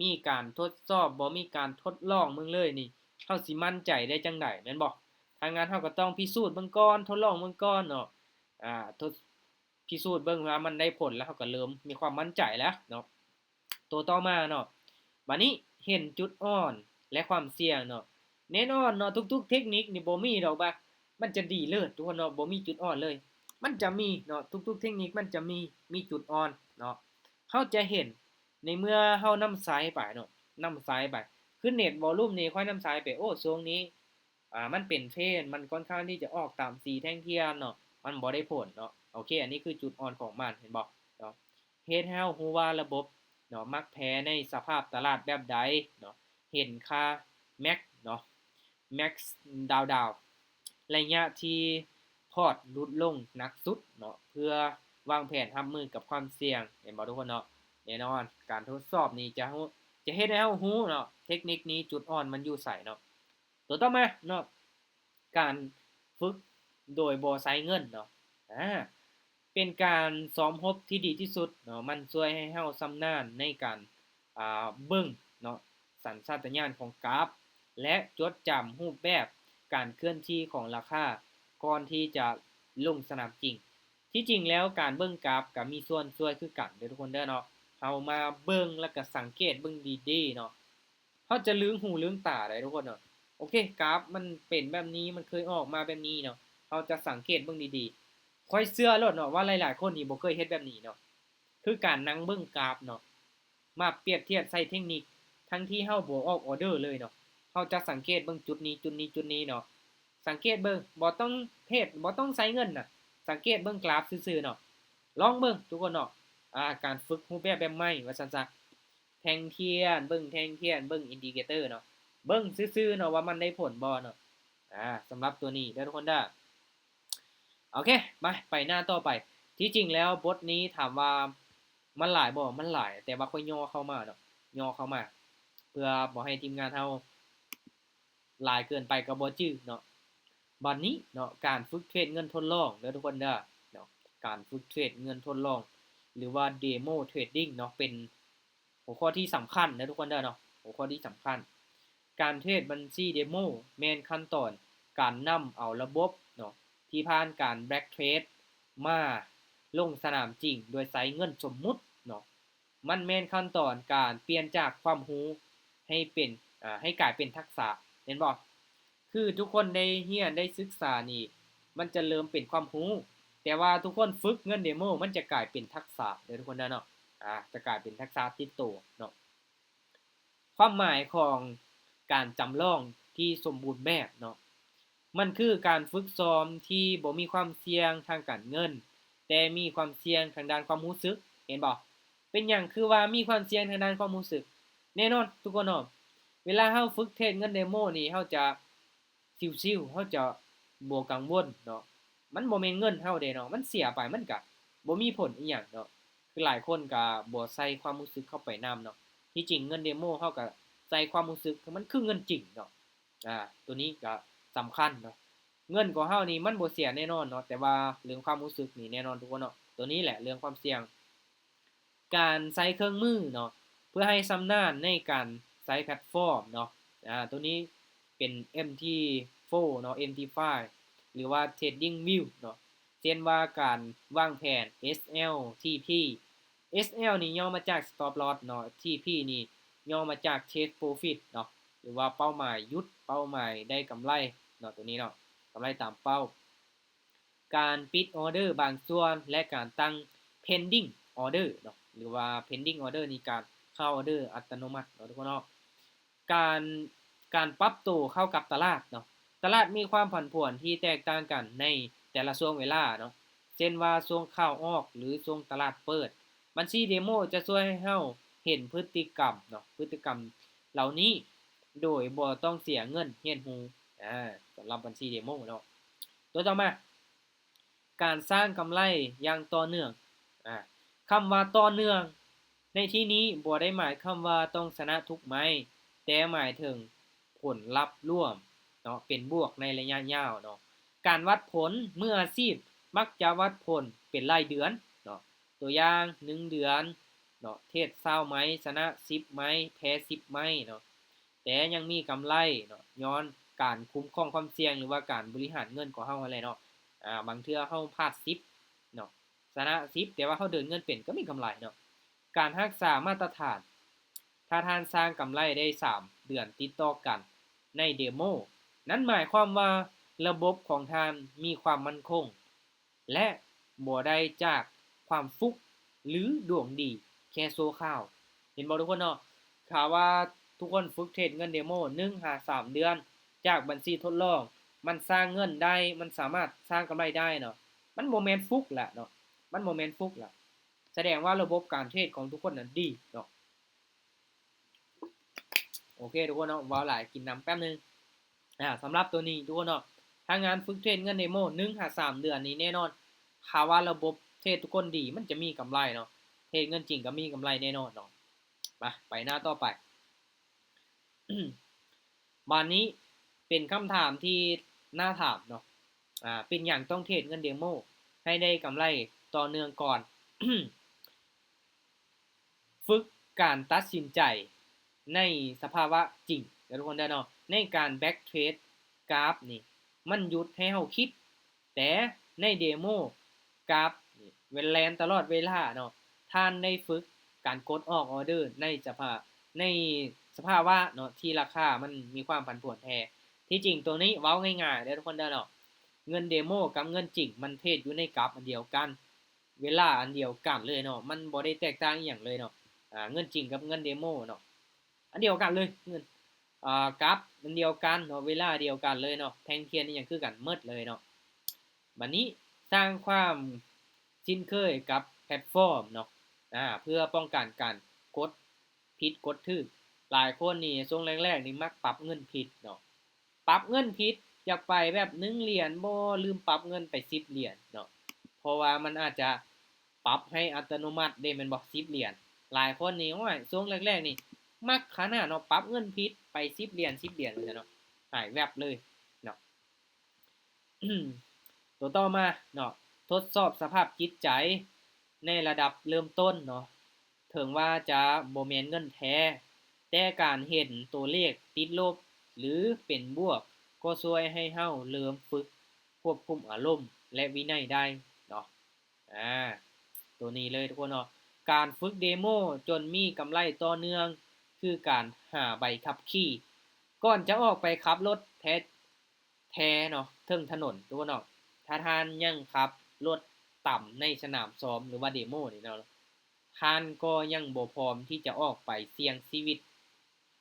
ມີການທົດສອບ ບໍ່ມີການທົດລອງເບິ່ງເລີຍນີ້ ເຮົາຊິໝັ້ນໃຈໄດ້ຈັ່ງໃດ ແມ່ນບໍ່? ຖ້າງານເຮົາກໍຕ້ອງພິສູດເບິ່ງກ່ອນ ທົດລອງເບິ່ງກ່ອນເນາະ. ອາ ທົດ ພິສູດເບິ່ງວ່າມັນໄດ້ຜົນ ແລ້ວເຮົາກໍເລີ່ມມີຄວາມໝັ້ນໃຈແລ້ວເນາະ. ຕົວຕໍ່ມາເນາະ ບາດນີ້ເຫັນຈຸດອ່ອນ ແລະ ຄວາມສ່ຽງເນາະ. ແນ່ນອນເນາະ ທຸກໆເທັກນິກນີ້ບໍ່ມີດອກວ່າມັນຈະດີເລີດທຸກຄົນເນາະ ບໍ່ມີຈຸດອ່ອນເລີຍ. ມັນຈະມີເນາະ ທຸກໆເທັກນິກມັນຈະມີ ມີຈຸດອ່ອນເນາະ. ເຮົາຈະເຫັນໃນເມື່ອເຮົານຳໃຊ້ໄປເນາະ ນຳໃຊ້ໄປ ຄື net volume ນີ້ຂ້ອຍນຳໃຊ້ໄປ ໂອ້ ຊ່ວງນີ້ ອາ ມັນເປັນເທຣນ ມັນຄ່ອນຂ້າງທີ່ຈະອອກຕາມສີແທ່ງທຽນເນາະ ມັນບໍ່ໄດ້ຜົນເນາະ. ໂອເຄ ອັນນີ້ຄືຈຸດອ່ອນຂອງມັນ ເຫັນບໍ່ເນາະ ເຮັດໃຫ້ເຮົາຮູ້ວ່າລະບົບເນາະ ມັກແພ້ໃນສະພາບຕະຫຼາດແບບໃດເນາະ. ເຫັນຄ່າ max ເນາະ max drawdown ໄລຍະທີ່ພອດຫຼຸດລົງໜັກສຸດເນາະ ເພື່ອວາງແຜນຮັບມືກັບຄວາມສ່ຽງ ເຫັນບໍ່ທຸກຄົນເນາະ. ແນ່ນອນ ການທົດສອບນີ້ຈະຮູ້ ຈະເຮັດໃຫ້ເຮົາຮູ້ເນາະ ເທັກນິກນີ້ຈຸດອ່ອນມັນຢູ່ໃສເນາະ. ຕົວຕໍ່ມາເນາະ ການຝຶກໂດຍບໍ່ໃຊ້ເງິນເນາະ ອາ ເປັນການຊ້ອມຮົບທີ່ດີທີ່ສຸດເນາະ. ມັນຊ່ວຍໃຫ້ເຮົາຊຳນານໃນການ ອາ ເບິ່ງເນາະ ສັນຊາດຕະຍານຂອງກາບ ແລະ ຈົດຈຳຮູບແບບການເຄື່ອນທີ່ຂອງລາຄາ ກ່ອນທີ່ຈະລົງສະໜາມຈິງ. ທີ່ຈິງແລ້ວການເບິ່ງກາຟກໍມີສ່ວນຊ່ວຍຄືກັນເດີທຸກຄົນເດີເນາະ. ເຮົາມາເບິ່ງແລ້ວກໍສັງເກດເບິ່ງດີໆເນາະ. ເຮົາຈະລືມຫູລືມຕາໄດ້ທຸກຄົນເນາະ. ໂອເຄ ກາຟມັນເປັນແບບນີ້ ມັນເຄີຍອອກມາແບບນີ້ເນາະ. ເຮົາຈະສັງເກດເບິ່ງດີໆ. ຂ້ອຍເຊື່ອໂລດເນາະວ່າຫຼາຍໆຄົນນີ້ບໍ່ເຄີຍເຮັດແບບນີ້ເນາະ. ຄືການນັ່ງເບິ່ງກາຟເນາະ. ມາປຽບທຽບໃສ່ເທັກນິກ ທັງທີ່ເຮົາບໍ່ອອກອໍເດີເລີຍເນາະ. ເຮົາຈະສັງເກດເບິ່ງຈຸດນີ້ ຈຸດນີ້ ຈຸດນີ້ເນາະ. ສັງເກດເບິ່ງ ບໍ່ຕ້ອງເທຣດ ບໍ່ຕ້ອງໃຊ້ເງິນນະ. ສັງເກດເບິ່ງກາຟຊື່ໆເນາະ. ລອງເບິ່ງທຸກຄົນເນາະ. ອາ ການຝຶກຮູບແບບແບບໃໝ່ວ່າຊັ້ນຊະ. ແທ່ງທຽນ ເບິ່ງແທ່ງທຽນ ເບິ່ງອິນດິເຄເຕີເນາະ. ເບິ່ງຊື່ໆເນາະວ່າມັນໄດ້ຜົນບໍ່ເນາະ. ອາ ສຳລັບຕົວນີ້ເດີທຸກຄົນເດີ. ໂອເຄ ມາ ໄປໜ້າຕໍ່ໄປ. ທີ່ຈິງແລ້ວບົດນີ້ຖາມວ່າມັນຫຼາຍບໍ່? ມັນຫຼາຍ ແຕ່ວ່າຂ້ອຍຫຍໍ້ເຂົ້າມາເນາະ ຫຍໍ້ເຂົ້າມາ ເພື່ອບໍ່ໃຫ້ທີມງານເຮົາຫຼາຍເກີນໄປກໍບໍ່ຈື່ເນາະ. ບັດນີ້ເນາະ ການຝຶກເທຣດເງິນທົດລອງເດີທຸກຄົນເດີເນາະ. ການຝຶກເທຣດເງິນທົດລອງ ຫຼືວ່າ demo trading ເນາະ ເປັນ ຫົວຂໍ້ທີ່ສຳຄັນເດີທຸກຄົນເດີເນາະ. ຫົວຂໍ້ທີ່ສຳຄັນ ການເທຣດບັນຊີ demo ແມ່ນຂັ້ນຕອນການນຳເອົາລະບົບເນາະ ທີ່ຜ່ານການ back trade ມາລົງສະໜາມຈິງໂດຍໃຊ້ເງິນສົມມຸດເນາະ. ມັນແມ່ນຂັ້ນຕອນການປ່ຽນຈາກຄວາມຮູ້ໃຫ້ເປັນ ອາ ໃຫ້ກາຍເປັນທັກສະ ແມ່ນບໍ່? ຄືທຸກຄົນໄດ້ຮຽນໄດ້ສຶກສານີ້ ມັນຈະເລີ່ມເປັນຄວາມຮູ້ ແຕ່ວ່າທຸກຄົນຝຶກເງິນ demo ມັນຈະກາຍເປັນທັກສະເດີທຸກຄົນເດີເນາະ. ອາ ຈະກາຍເປັນທັກສະຕິດໂຕເນາະ. ຄວາມໝາຍຂອງການຈຳລອງທີ່ສົມບູນແບບເນາະ ມັນຄືການຝຶກຊ້ອມທີ່ບໍ່ມີຄວາມສ່ຽງທາງການເງິນ ແຕ່ມີຄວາມສ່ຽງທາງດ້ານຄວາມຮູ້ສຶກ ເຫັນບໍ່? ເປັນຫຍັງຄືວ່າມີຄວາມສ່ຽງທາງດ້ານຄວາມຮູ້ສຶກ? ແນ່ນອນທຸກຄົນເນາະ ເວລາເຮົາຝຶກເທຣດເງິນ demo ນີ້ ເຮົາຈະຊິວໆ ເຮົາຈະບໍ່ກັງວົນເນາະ. ມັນບໍ່ແມ່ນເງິນເຮົາເດ້ເນາະ ມັນເສຍໄປມັນກະບໍ່ມີຜົນອີ່ຫຍັງເນາະ. ຄືຫຼາຍຄົນກະບໍ່ໃສ່ຄວາມຮູ້ສຶກເຂົ້າໄປນຳເນາະ. ທີ່ຈິງເງິນ demo ເຮົາກະໃສ່ຄວາມຮູ້ສຶກ ມັນຄືເງິນຈິງເນາະ. ອາ ໂຕນີ້ກະສຳຄັນເນາະ. ເງິນຂອງເຮົານີ້ມັນບໍ່ເສຍແນ່ນອນເນາະ ແຕ່ວ່າເລື່ອງຄວາມຮູ້ສຶກນີ້ແນ່ນອນທຸກຄົນເນາະ. ໂຕນີ້ແຫຼະເລື່ອງຄວາມສ່ຽງ ການໃຊ້ເຄື່ອງມືເນາະ ເພື່ອໃຫ້ຊຳນານໃນການໃຊ້ແພລດຟອມເນາະ. ອາ ໂຕນີ້ເປັນ ເອັມທີໂຟເນາະ ເອັມທີໄຟ ຫຼືວ່າ Trading View ເນາະ ເຊັ່ນວ່າການວາງແຜນ ເອສແອລ ທີພີ ເອສແອລ ນີ້ຫຍໍ້ມາຈາກ Stop Loss ເນາະ ທີພີ ນີ້ຫຍໍ້ມາຈາກ Take Profit ເນາະ ຫຼືວ່າເປົ້າໝາຍຢຸດ ເປົ້າໝາຍໄດ້ກຳໄລເນາະ ໂຕນີ້ເນາະ ກຳໄລຕາມເປົ້າ. ການປິດອອເດີບາງສ່ວນ ແລະ ການຕັ້ງ pending order ເນາະ ຫຼືວ່າ pending order ນີ້ການເຂົ້າອອເດີອັດຕະໂນມັດເນາະທຸກຄົນເນາະ. ການ ການປັບໂຕເຂົ້າກັບຕະຫຼາດເນາະ. ຕະຫຼາດມີຄວາມຜັນຜວນທີ່ແຕກຕ່າງກັນໃນແຕ່ລະຊ່ວງເວລາເນາະ ເຊັ່ນວ່າຊ່ວງຂ່າວອອກ ຫຼື ຊ່ວງຕະຫຼາດເປີດ. ບັນຊີ demo ຈະຊ່ວຍໃຫ້ເຮົາເຫັນພຶດຕິກຳເນາະ ພຶດຕິກຳເຫຼົ່ານີ້ ໂດຍບໍ່ຕ້ອງເສຍເງິນຮຽນຮູ້. ອາ ສຳລັບບັນຊີ demo ເນາະ. ຕົວຕໍ່ມາ ການສ້າງກຳໄລຢ່າງຕໍ່ເນື່ອງ. ອາ ຄຳວ່າຕໍ່ເນື່ອງໃນທີ່ນີ້ບໍ່ໄດ້ໝາຍຄວາມວ່າຕ້ອງຊະນະທຸກໄມ້ ແຕ່ໝາຍເຖິງຜົນລັບລວມເນາະ ເປັນບວກໃນໄລຍະຍາວເນາະ. ການວັດຜົນ ມືອາຊີບມັກຈະວັດຜົນເປັນລາຍເດືອນເນາະ. ຕົວຢ່າງ ໜຶ່ງເດືອນເນາະ ເທຣດຊາວໄມ້ ຊະນະສິບໄມ້ ແພ້ສິບໄມ້ເນາະ. ແຕ່ຍັງມີກຳໄລເນາະ ຍ້ອນການຄຸ້ມຄອງຄວາມສ່ຽງ ຫຼືວ່າການບໍລິຫານເງິນຂອງເຮົາຫັ້ນແຫຼະເນາະ. ອາ ບາງເທື່ອເຮົາພາດສິບເນາະ ຊະນະສິບ ແຕ່ວ່າເຮົາເດີນເງິນເປັນກໍມີກຳໄລເນາະ. ການຮັກສາມາດຕະຖານ ຖ້າທ່ານສ້າງກຳໄລໄດ້ສາມເດືອນຕິດຕໍ່ກັນໃນ demo ນັ້ນໝາຍຄວາມວ່າລະບົບຂອງທ່ານມີຄວາມໝັ້ນຄົງ ແລະ ບໍ່ໄດ້ຈາກຄວາມຟຸກ ຫຼື ດວງດີແຄ່ຊົ່ວຄາວ. ເຫັນບໍ່ທຸກຄົນເນາະ? ຖ້າວ່າທຸກຄົນຝຶກເທຣດເງິນ demo ໜຶ່ງຫາສາມເດືອນ ຈາກບັນຊີທົດລອງ ມັນສ້າງເງິນໄດ້ ມັນສາມາດສ້າງກຳໄລໄດ້ເນາະ. ມັນບໍ່ແມ່ນຟຸກລະເນາະ ມັນບໍ່ແມ່ນຟຸກລະ. ສະແດງວ່າລະບົບການເທຣດຂອງທຸກຄົນນັ້ນດີເນາະ. ໂອເຄທຸກຄົນເນາະ ເວົ້າຫຼາຍ ກິນນ້ຳແປັບໜຶ່ງ. ອາ ສຳລັບໂຕນີ້ທຸກຄົນເນາະ ຖ້າງານຝຶກເທຣດເງິນ demo ໜຶ່ງຫາສາມເດືອນນີ້ແນ່ນອນ ຖ້າວ່າລະບົບເທຣດທຸກຄົນດີ ມັນຈະມີກຳໄລເນາະ. ເທຣດເງິນຈິງກໍມີກຳໄລແນ່ນອນເນາະ. ມາ ໄປໜ້າຕໍ່ໄປ. ບາດນີ້ເປັນຄຳຖາມທີ່ໜ້າຖາມເນາະ ອາ ເປັນຫຍັງຕ້ອງເທຣດເງິນ demo ໃຫ້ໄດ້ກຳໄລຕໍ່ເນື່ອງກ່ອນ? ຝຶກການຕັດສິນໃຈໃນສະພາວະຈິງເດີທຸກຄົນເດີເນາະ. ໃນການ back trade ກາຟນີ້ ມັນຢຸດໃຫ້ເຮົາຄິດ ແຕ່ໃນ demo ກາຟ ແລ່ນຕະຫຼອດເວລາເນາະ. ທ່ານໄດ້ຝຶກການກົດອອກອອເດີໃນສະພາ ໃນສະພາວະເນາະ ທີ່ລາຄາມັນມີຄວາມຜັນຜວນແທ້. ທີ່ຈິງໂຕນີ້ເວົ້າງ່າຍໆເດີທຸກຄົນເດີເນາະ, ເງິນເດໂມກັບເງິນຈິງມັນເທຣດຢູ່ໃນກາຟອັນດຽວກັນ, ເວລາອັນດຽວກັນເລີຍເນາະ, ມັນບໍ່ໄດ້ແຕກຕ່າງອີ່ຫຍັງເລີຍເນາະ. ອາ ເງິນຈິງກັບເງິນເດໂມເນາະ ອັນດຽວກັນເລີຍ, ເງິນ ອາ ກາຟອັນດຽວກັນເນາະ, ເວລາດຽວກັນເລີຍເນາະ, ແທ່ງທຽນອີ່ຫຍັງຄືກັນໝົດເລີຍເນາະ. ບັດນີ້ສ້າງຄວາມຊິນເຄີຍກັບແພລດຟອມເນາະ ອາ ເພື່ອປ້ອງກັນການກົດຜິດກົດຖືກ. ຫຼາຍຄົນນີ້ຊ່ວງແລກໆນີ້ມັກປັບເງິນຜິດເນາະ, ປັບເງິນຜິດ ຢາກໄປແບບໜຶ່ງຫຼຽນ ບໍ່ ລືມປັບເງິນໄປສິບຫຼຽນເນາະ, ເພາະວ່າມັນອາດຈະປັບໃຫ້ອັດຕະໂນມັດເດ້ ແມ່ນບໍ່ ສິບຫຼຽນ. ຫຼາຍຄົນນີ້ ໂອ້ຍ ຊ່ວງແລກໆນີ້ມັກຂະໜາດເນາະ, ປັບເງິນຜິດໄປສິບຫຼຽນ ສິບຫຼຽນ ວ່າຊັ້ນເນາະ, ຫາຍແວັບເລີຍເນາະ. ໂຕຕໍ່ມາເນາະ ທົດສອບສະພາບຈິດໃຈໃນລະດັບເລີ່ມຕົ້ນເນາະ. ເຖິງວ່າຈະບໍ່ແມ່ນເງິນແທ້, ແຕ່ການເຫັນໂຕເລກຕິດລົບ ຫຼື ເປັນບວກ ກໍຊ່ວຍໃຫ້ເຮົາເລີ່ມຝຶກຄວບຄຸມອາລົມ ແລະ ວິໄນໄດ້ເນາະ. ອາ ໂຕນີ້ເລີຍທຸກຄົນເນາະ, ການຝຶກເດໂມຈົນມີກຳໄລຕໍ່ເນື່ອງ ຄືການຫາໃບຂັບຂີ່. ກ່ອນຈະອອກໄປຂັບລົດແທ້ ແທ້ເນາະ ເທິງຖະໜົນທຸກຄົນເນາະ, ຖ້າທ່ານຍັງຂັບລົດຕ່ຳໃນສະໜາມຊ້ອມ ຫຼືວ່າເດໂມນີ້ເນາະ, ທ່ານກໍຍັງບໍ່ພ້ອມທີ່ຈະອອກໄປສ່ຽງຊີວິດ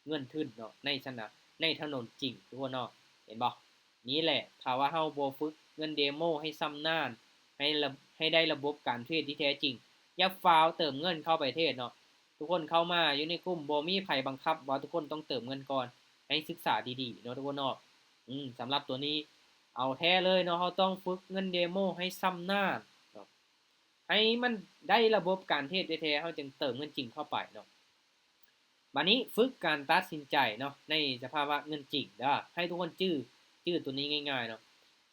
ເງິນທຶນເນາະ ໃນສະໜາມ ໃນຖະໜົນຈິງທຸກຄົນເນາະ. ເຫັນບໍ່? ນີ້ແຫຼະ ຖ້າວ່າເຮົາບໍ່ຝຶກເງິນເດໂມໃຫ້ຊຳນານ ໃຫ້ລະ ໃຫ້ໄດ້ລະບົບການເທຣດທີ່ແທ້ຈິງ, ຢ່າຟ້າວເຕີມເງິນເຂົ້າໄປເທຣດເນາະ. ທຸກຄົນເຂົ້າມາຢູ່ໃນກຸ່ມ ບໍ່ມີໃຜບັງຄັບວ່າທຸກຄົນຕ້ອງເຕີມເງິນກ່ອນ, ໃຫ້ສຶກສາດີໆເນາະທຸກຄົນເນາະ. ອືມ ສຳລັບຕົວນີ້ເອົາແທ້ເລີຍເນາະ, ເຮົາຕ້ອງຝຶກເງິນເດໂມໃຫ້ຊຳນານເນາະ, ໃຫ້ມັນໄດ້ລະບົບການເທຣດແທ້ໆ ເຮົາຈຶ່ງເຕີມເງິນຈິງເຂົ້າໄປເນາະ. ບາດນີ້ຝຶກການຕັດສິນໃຈເນາະ ໃນສະພາວະເງິນຈິງເດີ, ໃຫ້ທຸກຄົນຈື່ ຈື່ຕົວນີ້ງ່າຍໆເນາະ.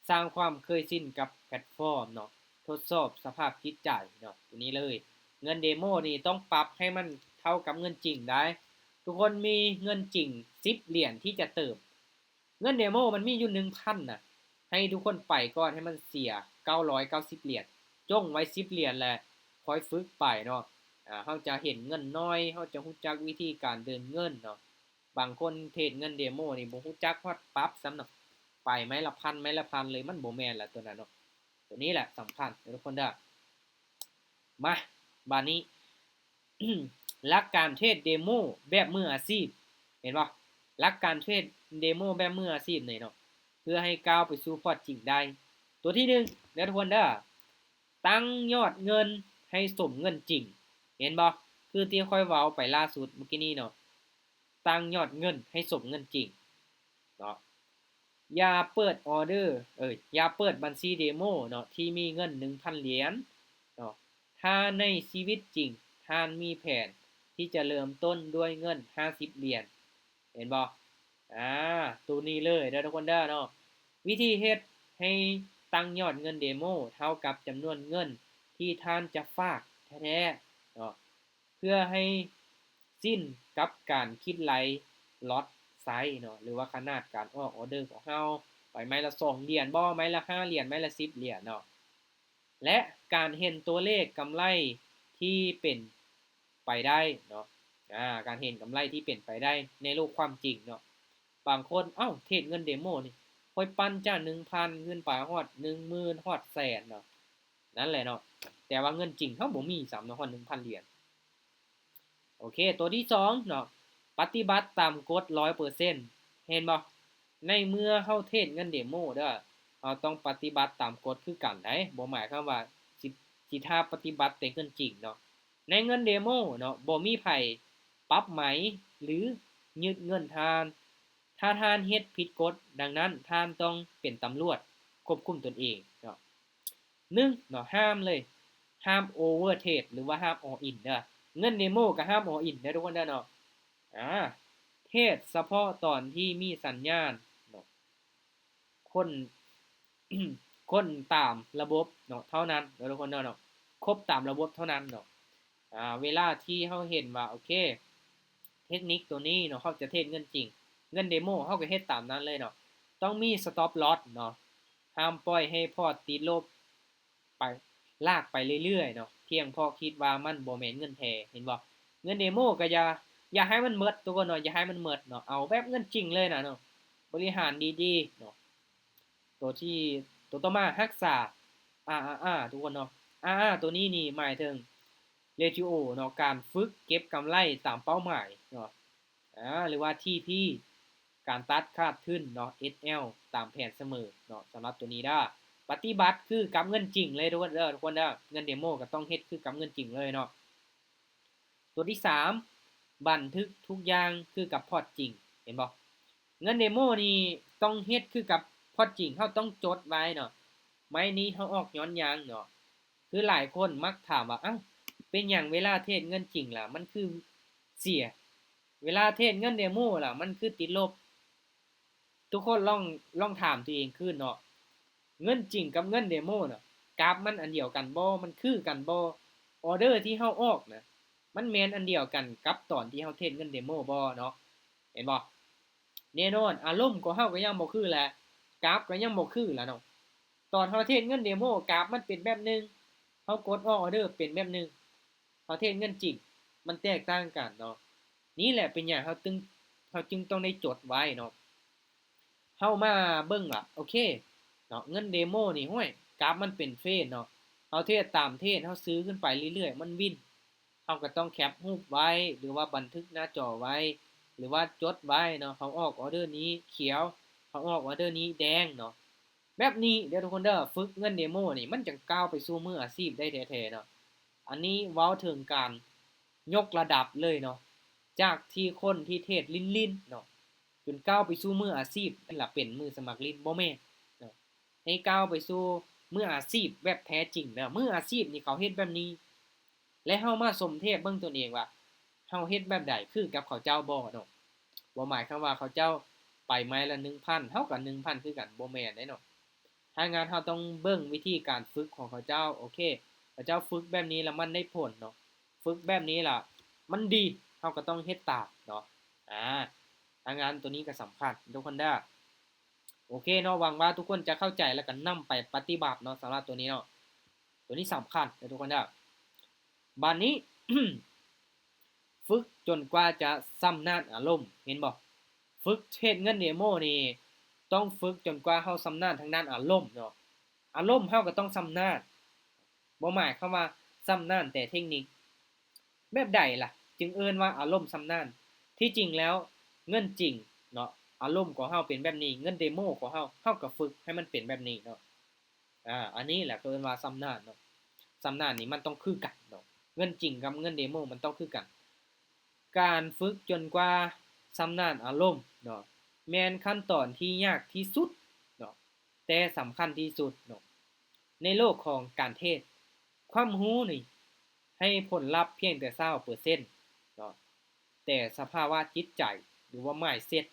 ສ້າງຄວາມເຄີຍຊິນກັບແພລດຟອມເນາະ, ທົດສອບສະພາບຈິດໃຈເນາະ, ຕົວນີ້ເລີຍ. ເງິນເດໂມນີ້ຕ້ອງປັບໃຫ້ມັນເທົ່າກັບເງິນຈິງໄດ໋. ທຸກຄົນມີເງິນຈິງສິບຫຼຽນທີ່ຈະເຕີມ, ເງິນເດໂມມັນມີຢູ່ໜຶ່ງພັນນະ, ໃຫ້ທຸກຄົນໄປກ່ອນ ໃຫ້ມັນເສຍເກົ້າຮ້ອຍເກົ້າສິບຫຼຽນ, ຈົ່ງໄວ້ສິບຫຼຽນ ແລະ ຄ່ອຍຝຶກໄປເນາະ. ອາ ເຮົາຈະເຫັນເງິນໜ້ອຍ, ເຮົາຈະຮູ້ຈັກວິທີການເດີນເງິນເນາະ. ບາງຄົນເທຣດເງິນເດໂມນີ້ບໍ່ຮູ້ຈັກຮອດປັບຊ້ຳເນາະ, ໄປໄມ້ລະພັນ ໄມ້ລະພັນເລີຍ, ມັນບໍ່ແມ່ນລະຕົວນັ້ນເນາະ. ຕົວນີ້ແຫຼະສຳຄັນເດີທຸກຄົນເດີ. ມາ ບາດນີ້ ຫຼັກການເທຣດເດໂມແບບມືອາຊີບ ເຫັນບໍ່? ຫຼັກການເທຣດເດໂມແບບມືອາຊີບນີ້ເນາະ, ເພື່ອໃຫ້ກ້າວໄປສູ່ພອດຈິງໄດ້. ຕົວທີໜຶ່ງເດີທຸກຄົນເດີ, ຕັ້ງຍອດເງິນໃຫ້ສົມເງິນຈິງ, ເຫັນບໍ່? ຄືທີ່ຂ້ອຍເວົ້າໄປລ່າສຸດເມື່ອກີ້ນີ້ເນາະ, ຕັ້ງຍອດເງິນໃຫ້ສົມເງິນຈິງເນາະ. ຢ່າເປີດອໍເດີ ເອີຍ ຢ່າເປີດບັນຊີເດໂມເນາະ ທີ່ມີເງິນໜຶ່ງພັນຫຼຽນເນາະ, ຖ້າໃນຊີວິດຈິງທ່ານມີແຜນທີ່ຈະເລີ່ມຕົ້ນດ້ວຍເງິນຫ້າສິບຫຼຽນ, ເຫັນບໍ່? ອາ ໂຕນີ້ເລີຍເດີທຸກຄົນເດີເນາະ. ວິທີເຮັດໃຫ້ຕັ້ງຍອດເງິນເດໂມເທົ່າກັບຈຳນວນເງິນທີ່ທ່ານຈະຝາກແທ້ໆເນາະ. ເພື່ອໃຫ້ຊິນກັບການຄິດໄລ່ລັອດໄຊເນາະ ຫຼືວ່າຂະໜາດການອອກອໍເດີຂອງເຮົາ, ໄປໄມ້ລະສອງຫຼຽນບໍ, ໄມ້ລະຫ້າຫຼຽນ, ໄມ້ລະສິບຫຼຽນເນາະ ແລະ ການເຫັນຕົວເລກກຳໄລທີ່ເປັນໄປໄດ້ເນາະ, ອາ ການເຫັນກຳໄລທີ່ເປັນໄປໄດ້ໃນໂລກຄວາມຈິງເນາະ. ບາງຄົນ ເອົ້າ ເທຣດເງິນເດໂມນີ້ ຂ້ອຍປັ່ນຈາກໜຶ່ງພັນຂຶ້ນໄປຮອດໜຶ່ງໝື່ນ ຮອດແສນເນາະ. ນັ້ນແຫຼະເນາະ, ແຕ່ວ່າເງິນຈິງເຮົາບໍ່ມີຊ້ຳເນາະ ຮອດໜຶ່ງພັນຫຼຽນ. ໂອເຄ ຕົວທີສອງເນາະ, ປະຕິບັດຕາມກົດຮ້ອຍເປີເຊັນ. ເຫັນບໍ່? ໃນເມື່ອເຮົາເທຣດເງິນເດໂມເດີ, ເຮົາຕ້ອງປະຕິບັດຕາມກົດຄືກັນໃດ໋, ບໍ່ໝາຍຄວາມວ່າຊິ ຊິຖ້າປະຕິບັດແຕ່ເງິນຈິງເນາະ. ໃນເງິນເດໂມເນາະ ບໍ່ມີໃຜປັບໄໝ ຫຼື ຍຶດເງິນທ່ານ ຖ້າທ່ານເຮັດຜິດກົດ. ດັ່ງນັ້ນ ທ່ານຕ້ອງເປັນຕຳຫຼວດຄວບຄຸມຕົນເອງເນາະ. ໜຶ່ງເນາະ, ຫ້າມເລີຍ, ຫ້າມໂອເວີເທຣດ ຫຼືວ່າຫ້າມອໍອິນເດີ. ເງິນເດໂມກໍຫ້າມອໍອິນເດີທຸກຄົນເດີເນາະ. ອາ ເທຣດສະເພາະຕອນທີ່ມີສັນຍານເນາະ, ຄົນ ຄົນຕາມລະບົບເນາະ ເທົ່ານັ້ນເນາະ ທຸກຄົນເນາະ, ຄົບຕາມລະບົບເທົ່ານັ້ນເນາະ. ອາ ເວລາທີ່ເຮົາເຫັນວ່າ ໂອເຄ ເທັກນິກຕົວນີ້ເນາະ ເຮົາຈະເທຣດເງິນຈິງ, ເງິນເດໂມເຮົາກໍເຮັດຕາມນັ້ນເລີຍເນາະ. ຕ້ອງມີສະຕັອບລອສເນາະ, ຫ້າມປ່ອຍໃຫ້ພອດຕິດລົບໄປ ລາກໄປເລື້ອຍໆເນາະ ພຽງເພາະຄິດວ່າມັນບໍ່ແມ່ນເງິນແທ້ ເຫັນບໍ່? ເງິນເດໂມກໍຢ່າ ຢ່າໃຫ້ມັນໝົດ ທຸກຄົນເນາະ ຢ່າໃຫ້ມັນໝົດເນາະ ເອົາແບບເງິນຈິງເລີຍນະເນາະ ບໍລິຫານດີໆເນາະ. ໂຕທີ່ ໂຕຕໍ່ມາ ຮັກສາ ອາອາອາ ທຸກຄົນເນາະ ອາອາ ໂຕນີ້ນີ້ໝາຍເຖິງ ເຣຊິໂອ ເນາະ ການຝຶກເກັບກຳໄລຕາມເປົ້າໝາຍເນາະ ອາ ຫຼືວ່າ ທີພີ ການຕັດຂາດທຶນເນາະ ເອສແອລ ຕາມແຜນສະເໝີເນາະ. ສຳລັບໂຕນີ້ເດີ ປະຕິບັດຄືກັບເງິນຈິງເລີຍ ທຸກຄົນເດີ ທຸກຄົນເດີ ເງິນເດໂມກໍຕ້ອງເຮັດຄືກັບເງິນຈິງເລີຍເນາະ. ຕົວທີສາມ ບັນທຶກທຸກຢ່າງຄືກັບພອດຈິງ ເຫັນບໍ່? ເງິນເດໂມນີ້ຕ້ອງເຮັດຄືກັບພອດຈິງ ເຮົາຕ້ອງຈົດໄວ້ເນາະ ໄມ້ນີ້ເຮົາອອກຍ້ອນຫຍັງເນາະ. ຄືຫຼາຍຄົນມັກຖາມວ່າ ເອົ້າ ເປັນຫຍັງເວລາເທດເງິນຈິງລະມັນຄືເສຍ ເວລາເທດເງິນເດໂມລະມັນຄືຕິດລົບ? ທຸກຄົນລອງ ລອງຖາມຕົວເອງຄືນເນາະ ເງິນຈິງກັບເງິນເດໂມນະ ກາຟມັນອັນດຽວກັນບໍ່? ມັນຄືກັນບໍ່? ອໍເດີທີ່ເຮົາອອກນະ ມັນແມ່ນອັນດຽວກັນກັບຕອນທີ່ເຮົາເທດເງິນເດໂມບໍ່ເນາະ? ເຫັນບໍ່? ແນ່ນອນ ອາລົມຂອງເຮົາກໍຍັງບໍ່ຄືແຫຼະ ກາຟກໍຍັງບໍ່ຄືລະເນາະ. ຕອນເຮົາເທດເງິນເດໂມ ກາຟມັນເປັນແບບໜຶ່ງ ເຮົາກົດອອກອໍເດີເປັນແບບໜຶ່ງ ເຮົາເທດເງິນຈິງ ມັນແຕກຕ່າງກັນເນາະ. ນີ້ແຫຼະເປັນຫຍັງເຮົາຈຶ່ງ ເຮົາຈຶ່ງຕ້ອງໄດ້ຈົດໄວ້ເນາະ. ເຮົາມາເບິ່ງວ່າ ໂອເຄເນາະ ເງິນເດໂມນີ້ ຫ້ວຍ ກາຟມັນເປັນເຟນເນາະ ເຮົາເທດຕາມເທນ ເຮົາຊື້ຂຶ້ນໄປເລື້ອຍໆ ມັນວິນ ເຮົາກໍຕ້ອງແຄປຮູບໄວ້ ຫຼືວ່າບັນທຶກໜ້າຈໍໄວ້ ຫຼືວ່າຈົດໄວ້ເນາະ ເຮົາອອກອໍເດີນີ້ຂຽວ ເຮົາອອກອໍເດີນີ້ແດງເນາະ. ແບບນີ້ເດີທຸກຄົນເດີ ຝຶກເງິນເດໂມນີ້ ມັນຈັ່ງກ້າວໄປສູ່ມືອາຊີບໄດ້ແທ້ໆເນາະ. ອັນນີ້ເວົ້າເຖິງການຍົກລະດັບເລີຍເນາະ ຈາກທີ່ຄົນທີ່ເທດຫຼິ້ນໆເນາະ ຈົນກ້າວໄປສູ່ມືອາຊີບ ລະເປັນມືສະໝັກຫຼິ້ນ ບໍ່ແມ່ນເນາະ ໃຫ້ກ້າວໄປສູ່ມືອາຊີບແບບແທ້ຈິງເດີ. ມືອາຊີບນີ້ເຂົາເຮັດແບບນີ້ ແລະ ເຮົາມາສົມທຽບເບິ່ງຕົນເອງວ່າ ເຮົາເຮັດແບບໃດ ຄືກັບເຂົາເຈົ້າບໍ່ເນາະ. ບໍ່ໝາຍຄວາມວ່າເຂົາເຈົ້າໄປໄມ້ລະໜຶ່ງພັນ ເຮົາກໍໜຶ່ງພັນຄືກັນ ບໍ່ແມ່ນເດ້ເນາະ. ຖ້າງານເຮົາຕ້ອງເບິ່ງວິທີການຝຶກຂອງເຂົາເຈົ້າ ໂອເຄ ເຂົາເຈົ້າຝຶກແບບນີ້ລະມັນໄດ້ຜົນເນາະ ຝຶກແບບນີ້ລະມັນດີ ເຮົາກໍຕ້ອງເຮັດຕາມເນາະ. ອາ ຖ້າງານໂຕນີ້ກໍສຳຄັນທຸກຄົນເດີ. ໂອເຄເນາະ ຫວັງວ່າທຸກຄົນຈະເຂົ້າໃຈ ແລ້ວກໍນຳໄປປະຕິບັດເນາະ ສຳລັບໂຕນີ້ເນາະ ໂຕນີ້ສຳຄັນເດີທຸກຄົນເດີ. ບາດນີ້ ຝຶກຈົນກວ່າຈະຊຳນານອາລົມ ເຫັນບໍ່? ຝຶກເທດເງິນເດໂມນີ້ ຕ້ອງຝຶກຈົນກວ່າເຮົາຊຳນານທາງດ້ານອາລົມເນາະ. ອາລົມເຮົາກໍຕ້ອງຊຳນານ ບໍ່ໝາຍຄວາມວ່າຊຳນານແຕ່ເທັກນິກ. ແບບໃດລະຈຶ່ງເອີ້ນວ່າອາລົມຊຳນານ? ທີ່ຈິງແລ້ວເງິນຈິງເນາະ ອາລົມຂອງເຮົາເປັນແບບນີ້ ເງິນເດໂມຂອງເຮົາ ເຮົາກໍຝຶກໃຫ້ມັນເປັນແບບນີ້ເນາະ. ອາ ອັນນີ້ແຫຼະເຂົາເອີ້ນວ່າຊຳນານເນາະ. ຊຳນານນີ້ມັນຕ້ອງຄືກັນເນາະ ເງິນຈິງກັບເງິນເດໂມມັນຕ້ອງຄືກັນ. ການຝຶກຈົນກວ່າຊຳນານອາລົມເນາະ ແມ່ນຂັ້ນຕອນທີ່ຍາກທີ່ສຸດເນາະ ແຕ່ສຳຄັນທີ່ສຸດເນາະ. ໃນໂລກຂອງການເທດ ຄວາມຮູ້ນີ້ໃຫ້ຜົນລັບພຽງແຕ່ຊາວເປີເຊັນເນາະ ແຕ່ສະພາວະຈິດໃຈ ຫຼືວ່າ ມາຍເຊັດ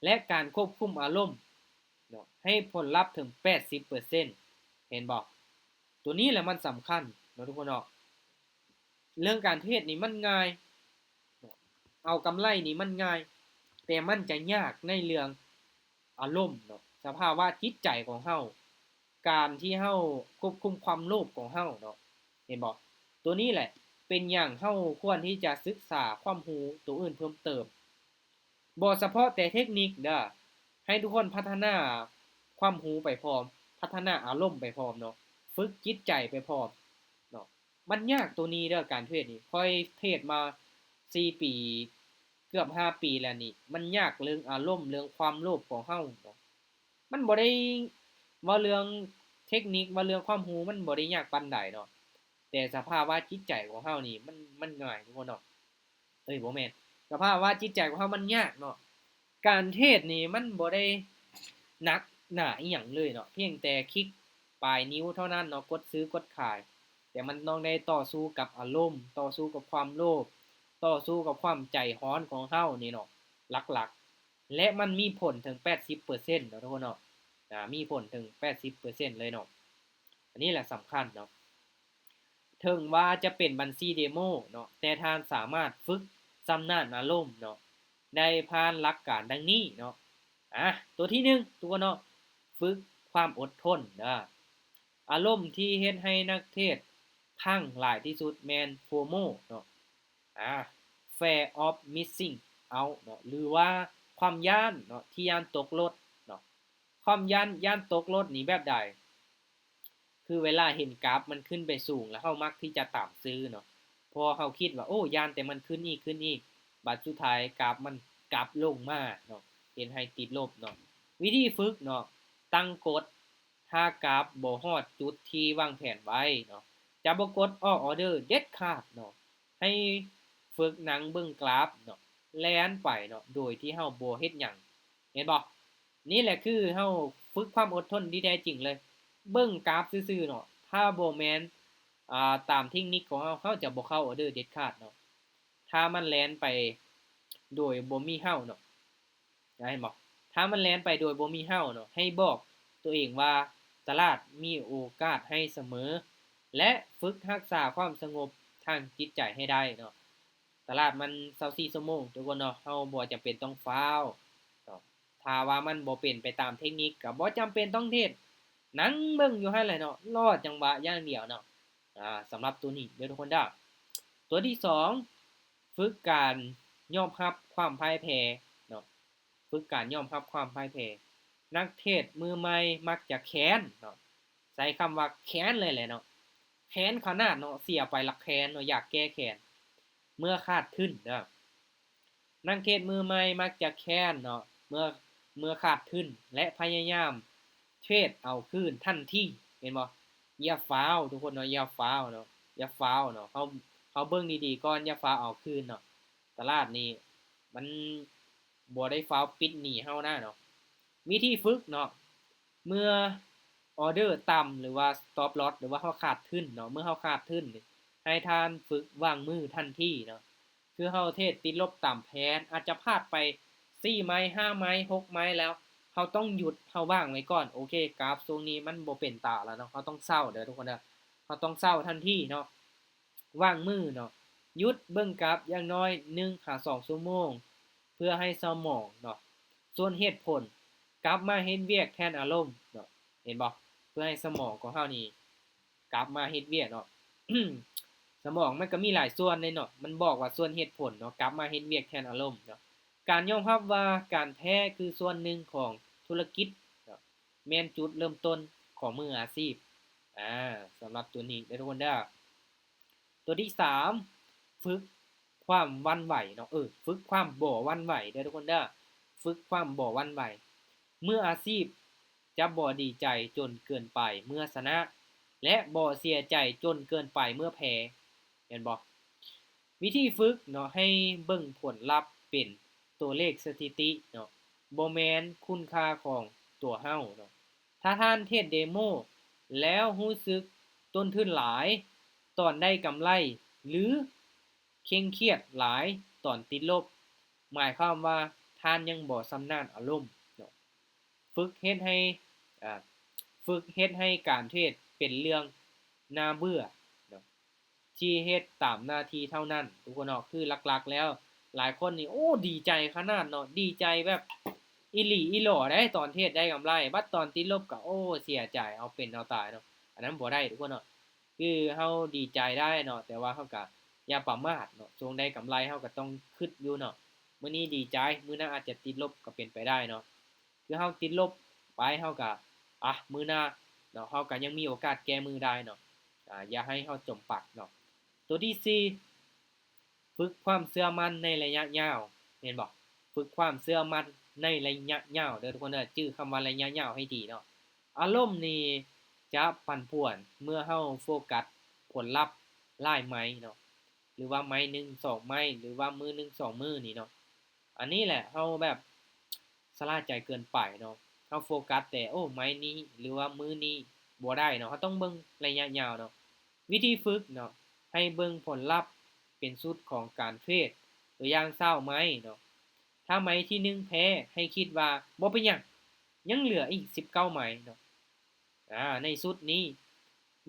ແລະ ການຄວບຄຸມອາລົມເນາະ ໃຫ້ຜົນລັບເຖິງແປດສິບເປີເຊັນ ເຫັນບໍ່? ໂຕນີ້ແຫຼະມັນສຳຄັນເນາະທຸກຄົນເນາະ. ເລື່ອງການເທດນີ້ມັນງ່າຍເນາະ ເອົາກຳໄລນີ້ມັນງ່າຍ ແຕ່ມັນຈະຍາກໃນເລື່ອງອາລົມເນາະ ສະພາວະຈິດໃຈຂອງເຮົາ ການທີ່ເຮົາຄວບຄຸມຄວາມໂລບຂອງເຮົາເນາະ ເຫັນບໍ່? ໂຕນີ້ແຫຼະເປັນຫຍັງເຮົາຄວນທີ່ຈະສຶກສາຄວາມຮູ້ໂຕອື່ນເພີ່ມເຕີມ. ບໍ່ສະເພາະແຕ່ເທັກນິກເດີ ໃຫ້ທຸກຄົນພັດທະນາຄວາມຮູ້ໄປພ້ອມ ພັດທະນາອາລົມໄປພ້ອມເນາະ ຝຶກຈິດໃຈໄປພ້ອມເນາະ. ມັນຍາກໂຕນີ້ເດີ ການເທດນີ້ ຂ້ອຍເທດມາສີ່ປີ ເກືອບຫ້າປີແລ້ວນີ້ ມັນຍາກເລື່ອງອາລົມ ເລື່ອງຄວາມໂລບຂອງເຮົາເນາະ. ມັນບໍ່ໄດ້ ເວົ້າເລື່ອງເທັກນິກ ເວົ້າເລື່ອງຄວາມຮູ້ ມັນບໍ່ໄດ້ຍາກປານໃດເນາະ ແຕ່ສະພາວະຈິດໃຈຂອງເຮົານີ້ ມັນ ມັນງ່າຍທຸກຄົນເນາະ. ເອີຍ ບໍ່ແມ່ນ ສະພາວະຈິດໃຈຂອງເຮົາມັນຍາກເນາະ. ການເທດນີ້ມັນບໍ່ໄດ້ໜັກໜາອີ່ຫຍັງເລີຍເນາະ ພຽງແຕ່ຄລິກປາຍນິ້ວເທົ່ານັ້ນເນາະ ກົດຊື້ກົດຂາຍ ແຕ່ມັນຕ້ອງໄດ້ຕໍ່ສູ້ກັບອາລົມ ຕໍ່ສູ້ກັບຄວາມໂລບ ຕໍ່ສູ້ກັບຄວາມໃຈຮ້ອນຂອງເຮົານີ້ເນາະ ຫຼັກໆ ແລະ ມັນມີຜົນເຖິງແປດສິບເປີເຊັນເນາະທຸກຄົນເນາະ ອາ ມີຜົນເຖິງແປດສິບເປີເຊັນເລີຍເນາະ. ອັນນີ້ແຫຼະສຳຄັນເນາະ. ເຖິງວ່າຈະເປັນບັນຊີເດໂມເນາະ ແຕ່ທ່ານສາມາດຝຶກຊຳນານອາລົມເນາະ ໄດ້ຜ່ານຫຼັກການດັ່ງນີ້ເນາະ. ອາ ຕົວທີໜຶ່ງ ທຸກຄົນເນາະ ຝຶກຄວາມອົດທົນເດີ. ອາລົມທີ່ເຮັດໃຫ້ນັກເທຣດພັງຫຼາຍທີ່ສຸດແມ່ນ FOMO ເນາະ ອາ Fear of Missing Out ເນາະ ຫຼືວ່າຄວາມຢ້ານເນາະ ທີ່ຢ້ານຕົກໂຫຼດເນາະ. ຄວາມຢ້ານ ຢ້ານຕົກໂຫຼດນີ້ແບບໃດ? ຄືເວລາເຫັນກາຟມັນຂຶ້ນໄປສູງ ແລ້ວເຮົາມັກທີ່ຈະຕາມຊື້ເນາະ ເພາະເຮົາຄິດວ່າ ໂອ້ ຢ້ານແຕ່ມັນຂຶ້ນອີກ ຂຶ້ນອີກ ບັດສຸດທ້າຍກາຟມັນກັບລົງມາເນາະ ເຮັດໃຫ້ຕິດລົບເນາະ. ວິທີຝຶກເນາະ ຕັ້ງກົດ ຖ້າກາຟບໍ່ຮອດຈຸດທີ່ວາງແຜນໄວ້ເນາະ ຈະບໍ່ກົດອອກອໍເດີເດັດຂາດເນາະ. ໃຫ້ຝຶກນັ່ງເບິ່ງກາຟເນາະ ແລ່ນໄປເນາະ ໂດຍທີ່ເຮົາບໍ່ເຮັດຫຍັງ ເຫັນບໍ່? ນີ້ແຫຼະຄືເຮົາຝຶກຄວາມອົດທົນທີ່ແທ້ຈິງເລີຍ ເບິ່ງກາຟຊື່ໆເນາະ. ຖ້າບໍ່ແມ່ນ ອາ ຕາມເທັກນິກຂອງເຮົາ ເຮົາຈະບໍ່ເຂົ້າອໍເດີເດັດຂາດເນາະ ຖ້າມັນແລ່ນໄປໂດຍບໍ່ມີເຮົາເນາະ. ເຫັນບໍ່? ຖ້າມັນແລ່ນໄປໂດຍບໍ່ມີເຮົາເນາະ ໃຫ້ບອກຕົວເອງວ່າຕະຫຼາດມີໂອກາດໃຫ້ສະເໝີ ແລະ ຝຶກຮັກສາຄວາມສະຫງົບທາງຈິດໃຈໃຫ້ໄດ້ເນາະ. ຕະຫຼາດມັນຊາວສີ່ຊົ່ວໂມງ ທຸກຄົນເນາະ ເຮົາບໍ່ຈຳເປັນຕ້ອງຟ້າວເນາະ. ຖ້າວ່າມັນບໍ່ເປັນໄປຕາມເທັກນິກ ກໍບໍ່ຈຳເປັນຕ້ອງເທຣດ ນັ່ງເບິ່ງຢູ່ຫັ້ນແຫຼະເນາະ ລໍຈັງຫວະຢ່າງດຽວເນາະ. ອາ ສຳລັບຕົວນີ້ເດີທຸກຄົນເດີ. ຕົວທີສອງ ຝຶກການຍອມຮັບຄວາມພ່າຍແພ້ເນາະ ຝຶກການຍອມຮັບຄວາມພ່າຍແພ້. ນັກເທຣດມືໃໝ່ມັກຈະແຄ້ນເນາະ ໃຊ້ຄຳວ່າແຄ້ນເລີຍແຫຼະເນາະ ແຄ້ນຂະໜາດເນາະ ເສຍໄປລະແຄ້ນເນາະ ຢາກແກ້ແຄ້ນເມື່ອຂາດທຶນເດີ. ນັກເທຣດມືໃໝ່ມັກຈະແຄ້ນເນາະ ເມື່ອ ເມື່ອຂາດທຶນ ແລະ ພະຍາຍາມເທຣດເອົາຄືນທັນທີ ເຫັນບໍ່? ຢ່າຟ້າວທຸກຄົນເນາະ ຢ່າຟ້າວເນາະ ຢ່າຟ້າວເນາະ ເຮົາ ເຮົາເບິ່ງດີໆກ່ອນ ຢ່າຟ້າວເອົາຄືນເນາະ. ຕະຫຼາດນີ້ມັນບໍ່ໄດ້ຟ້າວປິດໜີເຮົານະເນາະ. ວິທີຝຶກເນາະ ເມື່ອອໍເດີຕ່ຳ ຫຼືວ່າ stop loss ຫຼືວ່າເຮົາຂາດທຶນເນາະ ເມື່ອເຮົາຂາດທຶນນີ້ ໃຫ້ທ່ານຝຶກວາງມືທັນທີເນາະ. ຄືເຮົາເທຣດຕິດລົບຕາມແຜນ ອາດຈະພາດໄປສີ່ໄມ້ ຫ້າໄມ້ ຫົກໄມ້ແລ້ວ ເຮົາຕ້ອງຢຸດ ເຮົາວາງໄວ້ກ່ອນ. ໂອເຄ ກາຟຊ່ວງນີ້ມັນບໍ່ເປັນຕາແລ້ວເນາະ ເຮົາຕ້ອງເຊົາເດີທຸກຄົນເດີ ເຮົາຕ້ອງເຊົາທັນທີເນາະ. ວາງມືເນາະ ຢຸດເບິ່ງກາຟຢ່າງໜ້ອຍໜຶ່ງຫາສອງຊົ່ວໂມງ ເພື່ອໃຫ້ສະໝອງເນາະ ສ່ວນເຫດຜົນ ກັບມາເຮັດວຽກແທນອາລົມເນາະ ເຫັນບໍ່? ເພື່ອໃຫ້ສະໝອງຂອງເຮົານີ້ກັບມາເຮັດວຽກເນາະ. ສະໝອງມັນກໍມີຫຼາຍສ່ວນເດ້ເນາະ ມັນບອກວ່າສ່ວນເຫດຜົນເນາະ ກັບມາເຮັດວຽກແທນອາລົມເນາະ. ການຍອມຮັບວ່າການແພ້ຄືສ່ວນໜຶ່ງຂອງທຸລະກິດເນາະ ແມ່ນຈຸດເລີ່ມຕົ້ນຂອງມືອາຊີບ. ອາ ສຳລັບຕົວນີ້ເດີທຸກຄົນເດີ. ຕົວທີສາມ ຝຶກຄວາມຫວັ່ນໄຫວເນາະ ເອີ ຝຶກຄວາມບໍ່ຫວັ່ນໄຫວເດີທຸກຄົນເດີ ຝຶກຄວາມບໍ່ຫວັ່ນໄຫວ. ມືອາຊີບຈະບໍ່ດີໃຈຈົນເກີນໄປເມື່ອຊະນະ ແລະ ບໍ່ເສຍໃຈຈົນເກີນໄປເມື່ອແພ້ ແມ່ນບໍ່? ວິທີຝຶກເນາະ ໃຫ້ເບິ່ງຜົນລັບເປັນຕົວເລກສະຖິຕິເນາະ ບໍ່ແມ່ນຄຸນຄ່າຂອງຕົວເຮົາເນາະ. ຖ້າທ່ານເທຣດເດໂມແລ້ວຮູ້ສຶກຕົ້ນທຶນຫຼາຍຕອນໄດ້ກຳໄລ ຫຼື ເຄັ່ງຄຽດຫຼາຍຕອນຕິດລົບ ໝາຍຄວາມວ່າທ່ານຍັງບໍ່ຊຳນານອາລົມເນາະ. ຝຶກເຮັດໃຫ້ ອາ ຝຶກເຮັດໃຫ້ການເທຣດເປັນເລື່ອງໜ້າເບື່ອເນາະ ທີ່ເຮັດຕາມໜ້າທີ່ເທົ່ານັ້ນ ທຸກຄົນເນາະ. ຄືຫຼັກໆແລ້ວ ຫຼາຍຄົນນີ້ ໂອ້ ດີໃຈຂະໜາດເນາະ ດີໃຈແບບອີ່ຫຼີອີ່ຫຼໍເດ້ ຕອນເທຣດໄດ້ກຳໄລ ບັດຕອນຕິດລົບກໍ ໂອ້ ເສຍໃຈ ເອົາເປັນເອົາຕາຍເນາະ. ອັນນັ້ນບໍ່ໄດ້ທຸກຄົນເນາະ ຄືເຮົາດີໃຈໄດ້ເນາະ ແຕ່ວ່າເຮົາກໍຢ່າປະໝາດເນາະ ຊ່ວງໄດ້ກຳໄລເຮົາກໍຕ້ອງຄິດຢູ່ເນາະ ມື້ນີ້ດີໃຈ ມື້ໜ້າອາດຈະຕິດລົບກໍເປັນໄປໄດ້ເນາະ. ຄືເຮົາຕິດລົບໄປ ເຮົາກະ ອະ ມື້ໜ້າເນາະ ເຮົາກະຍັງມີໂອກາດແກ້ມືໄດ້ເນາະ ອາ ຢ່າໃຫ້ເຮົາຈົມປັກເນາະ. ຕົວທີສີ່ ຝຶກຄວາມເຊື່ອໝັ້ນໃນໄລຍະຍາວ ແມ່ນບໍ່? ຝຶກຄວາມເຊື່ອໝັ້ນໃນໄລຍະຍາວເດີທຸກຄົນເດີ ຈື່ຄຳວ່າໄລຍະຍາວໃຫ້ດີເນາະ. ອາລົມນີ້ຈະປັ່ນປ່ວນເມື່ອເຮົາໂຟກັດຜົນລັບຫຼາຍໄມ້ເນາະ ຫຼືວ່າໄມ້ໜຶ່ງສອງໄມ້ ຫຼືວ່າມື້ໜຶ່ງສອງມື້ນີ້ເນາະ. ອັນນີ້ແຫຼະ ເຮົາແບບຊະລ່າໃຈເກີນໄປເນາະ ເຮົາໂຟກັສແຕ່ ໂອ້ ໄມ້ນີ້ ຫຼືວ່າມື້ນີ້ ບໍ່ໄດ້ເນາະ ເຮົາຕ້ອງເບິ່ງໄລຍະຍາວເນາະ. ວິທີຝຶກເນາະ ໃຫ້ເບິ່ງຜົນລັບເປັນຊຸດຂອງການເທຣດ ຕົວຢ່າງຊາວໄມ້ເນາະ ຖ້າໄມ້ທີໜຶ່ງແພ້ ໃຫ້ຄິດວ່າບໍ່ເປັນຫຍັງ ຍັງເຫຼືອອີກສິບເກົ້າໄມ້ເນາະ. ອາ ໃນຊຸດນີ້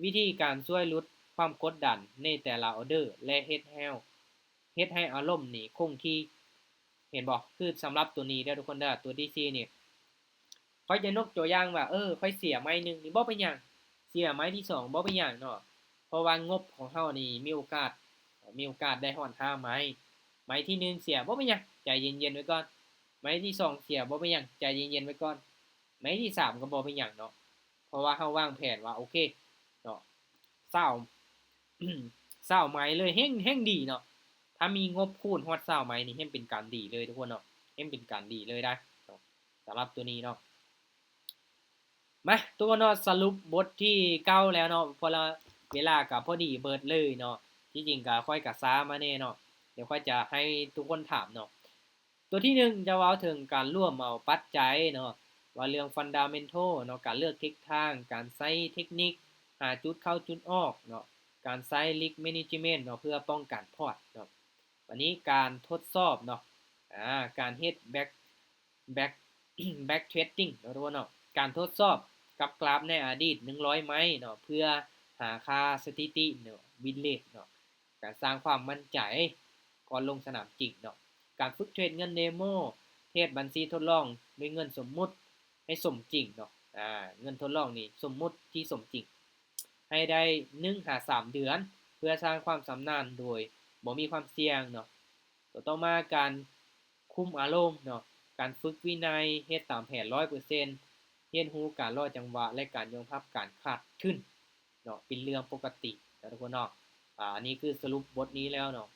ວິທີການຊ່ວຍຫຼຸດຄວາມກົດດັນໃນແຕ່ລະອໍເດີ ແລະ ເຮັດໃຫ້ ເຮັດໃຫ້ອາລົມນີ້ຄົງທີ່ ເຫັນບໍ່? ຄືສຳລັບຕົວນີ້ເດີທຸກຄົນເດີ ຕົວທີສີ່ນີ້ ຂ້ອຍຈະຍົກຕົວຢ່າງວ່າ ເອີ ຂ້ອຍເສຍໄມ້ໜຶ່ງນີ້ ບໍ່ເປັນຫຍັງ ເສ ສຽໄມ້ທີສອງບໍ່ເປັນຫຍັງເນາະ ເພາະວ່າງົບຂອງເຮົານີ້ມີໂອກາດ ມີໂອກາດໄດ້ຮອດຫ້າໄມ້. ໄມ້ທີໜຶ່ງເສຍບໍ່ເປັນຫຍັງ ໃຈເຢັນໆໄວ້ກ່ອນ. ໄມ້ທີສອງເສຍບໍ່ເປັນຫຍັງ ໃຈເຢັນໆໄວ້ກ່ອນ. ໄມ້ທີສາມກໍບໍ່ເປັນຫຍັງເນາະ ເພາະວ່າເຮົາວາງແຜນວ່າ ໂອເຄເນາະ ຊາວ ຊາວໄມ້ເລີຍ ແຮ່ງ ແຮ່ງດີເນາະ. ຖ້າມີງົບຄູນຮອດຊາວໄມ້ນີ້ ແຮ່ງເປັນການດີເລີຍທຸກຄົນເນາະ ແຮ່ງເປັນການດີເລີຍໄດ໋ເນາະ ສຳລັບຕົວນີ້ເນາະ. ມາ ທຸກຄົນເນາະ ສະຫຼຸບບົດທີເກົ້າແລ້ວເນາະ ເພາະວ່າເວລາກໍພໍດີເບິດເລີຍເນາະ. ທີ່ຈິງກໍຂ້ອຍກໍຊ້າມາແດ່ເນາະ ດຽວຂ້ອຍຈະໃຫ້ທຸກຄົນຖາມເນາະ. ຕົວທີໜຶ່ງຈະເວົ້າເຖິງການລວມເອົາປັດໄຈເນາະ ວ່າເລື່ອງ fundamental ເນາະ ການເລືອກທິດທາງ ການໃຊ້ເທັກນິກ ຫາຈຸດເຂົ້າຈຸດອອກເນາະ ການໃຊ້ risk management ເນາະ ເພື່ອປ້ອງກັນພອດເນາະ. ບາດນີ້ການທົດສອບເນາະ ອາ ການເຮັດ back back back testing ເນາະທຸກຄົນເນາະ ການທົດສອບກັບກຣາຟໃນອະດີດໜຶ່ງຮ້ອຍໄມ້ເນາະ ເພື່ອຫາຄ່າສະຖິຕິເນາະ win rate ເນາະ ການສ້າງຄວາມໝັ້ນໃຈກ່ອນລົງສະໜາມຈິງເນາະ. ການຝຶກເທຣດເງິນເດໂມ ເທດບັນຊີທົດລອງດ້ວຍເງິນສົມມຸດໃຫ້ສົມຈິງເນາະ ອາ ເງິນທົດລອງນີ້ສົມມຸດທີ່ສົມຈິງ ໃຫ້ໄດ້ໜຶ່ງຫາສາມເດືອນ ເພື່ອສ້າງຄວາມຊຳນານໂດຍບໍ່ມີຄວາມສ່ຽງເນາະ. ຕົວຕໍ່ມາ ການຄຸມອາລົມເນາະ ການຝຶກວິໄນ ເຮັດຕາມແຜນຮ້ອຍເປີເຊັນ ຮຽນຮູ້ການລໍຈັງຫວະ ແລະ ການຍອມຮັບການຂາດທຶນເນາະ ເປັນເລື່ອງປົກກະຕິເນາະທຸກຄົນເນາະ. ອາ ອັນນີ້ຄືສະຫຼຸບບົດນີ້ແລ້ວເນາະ.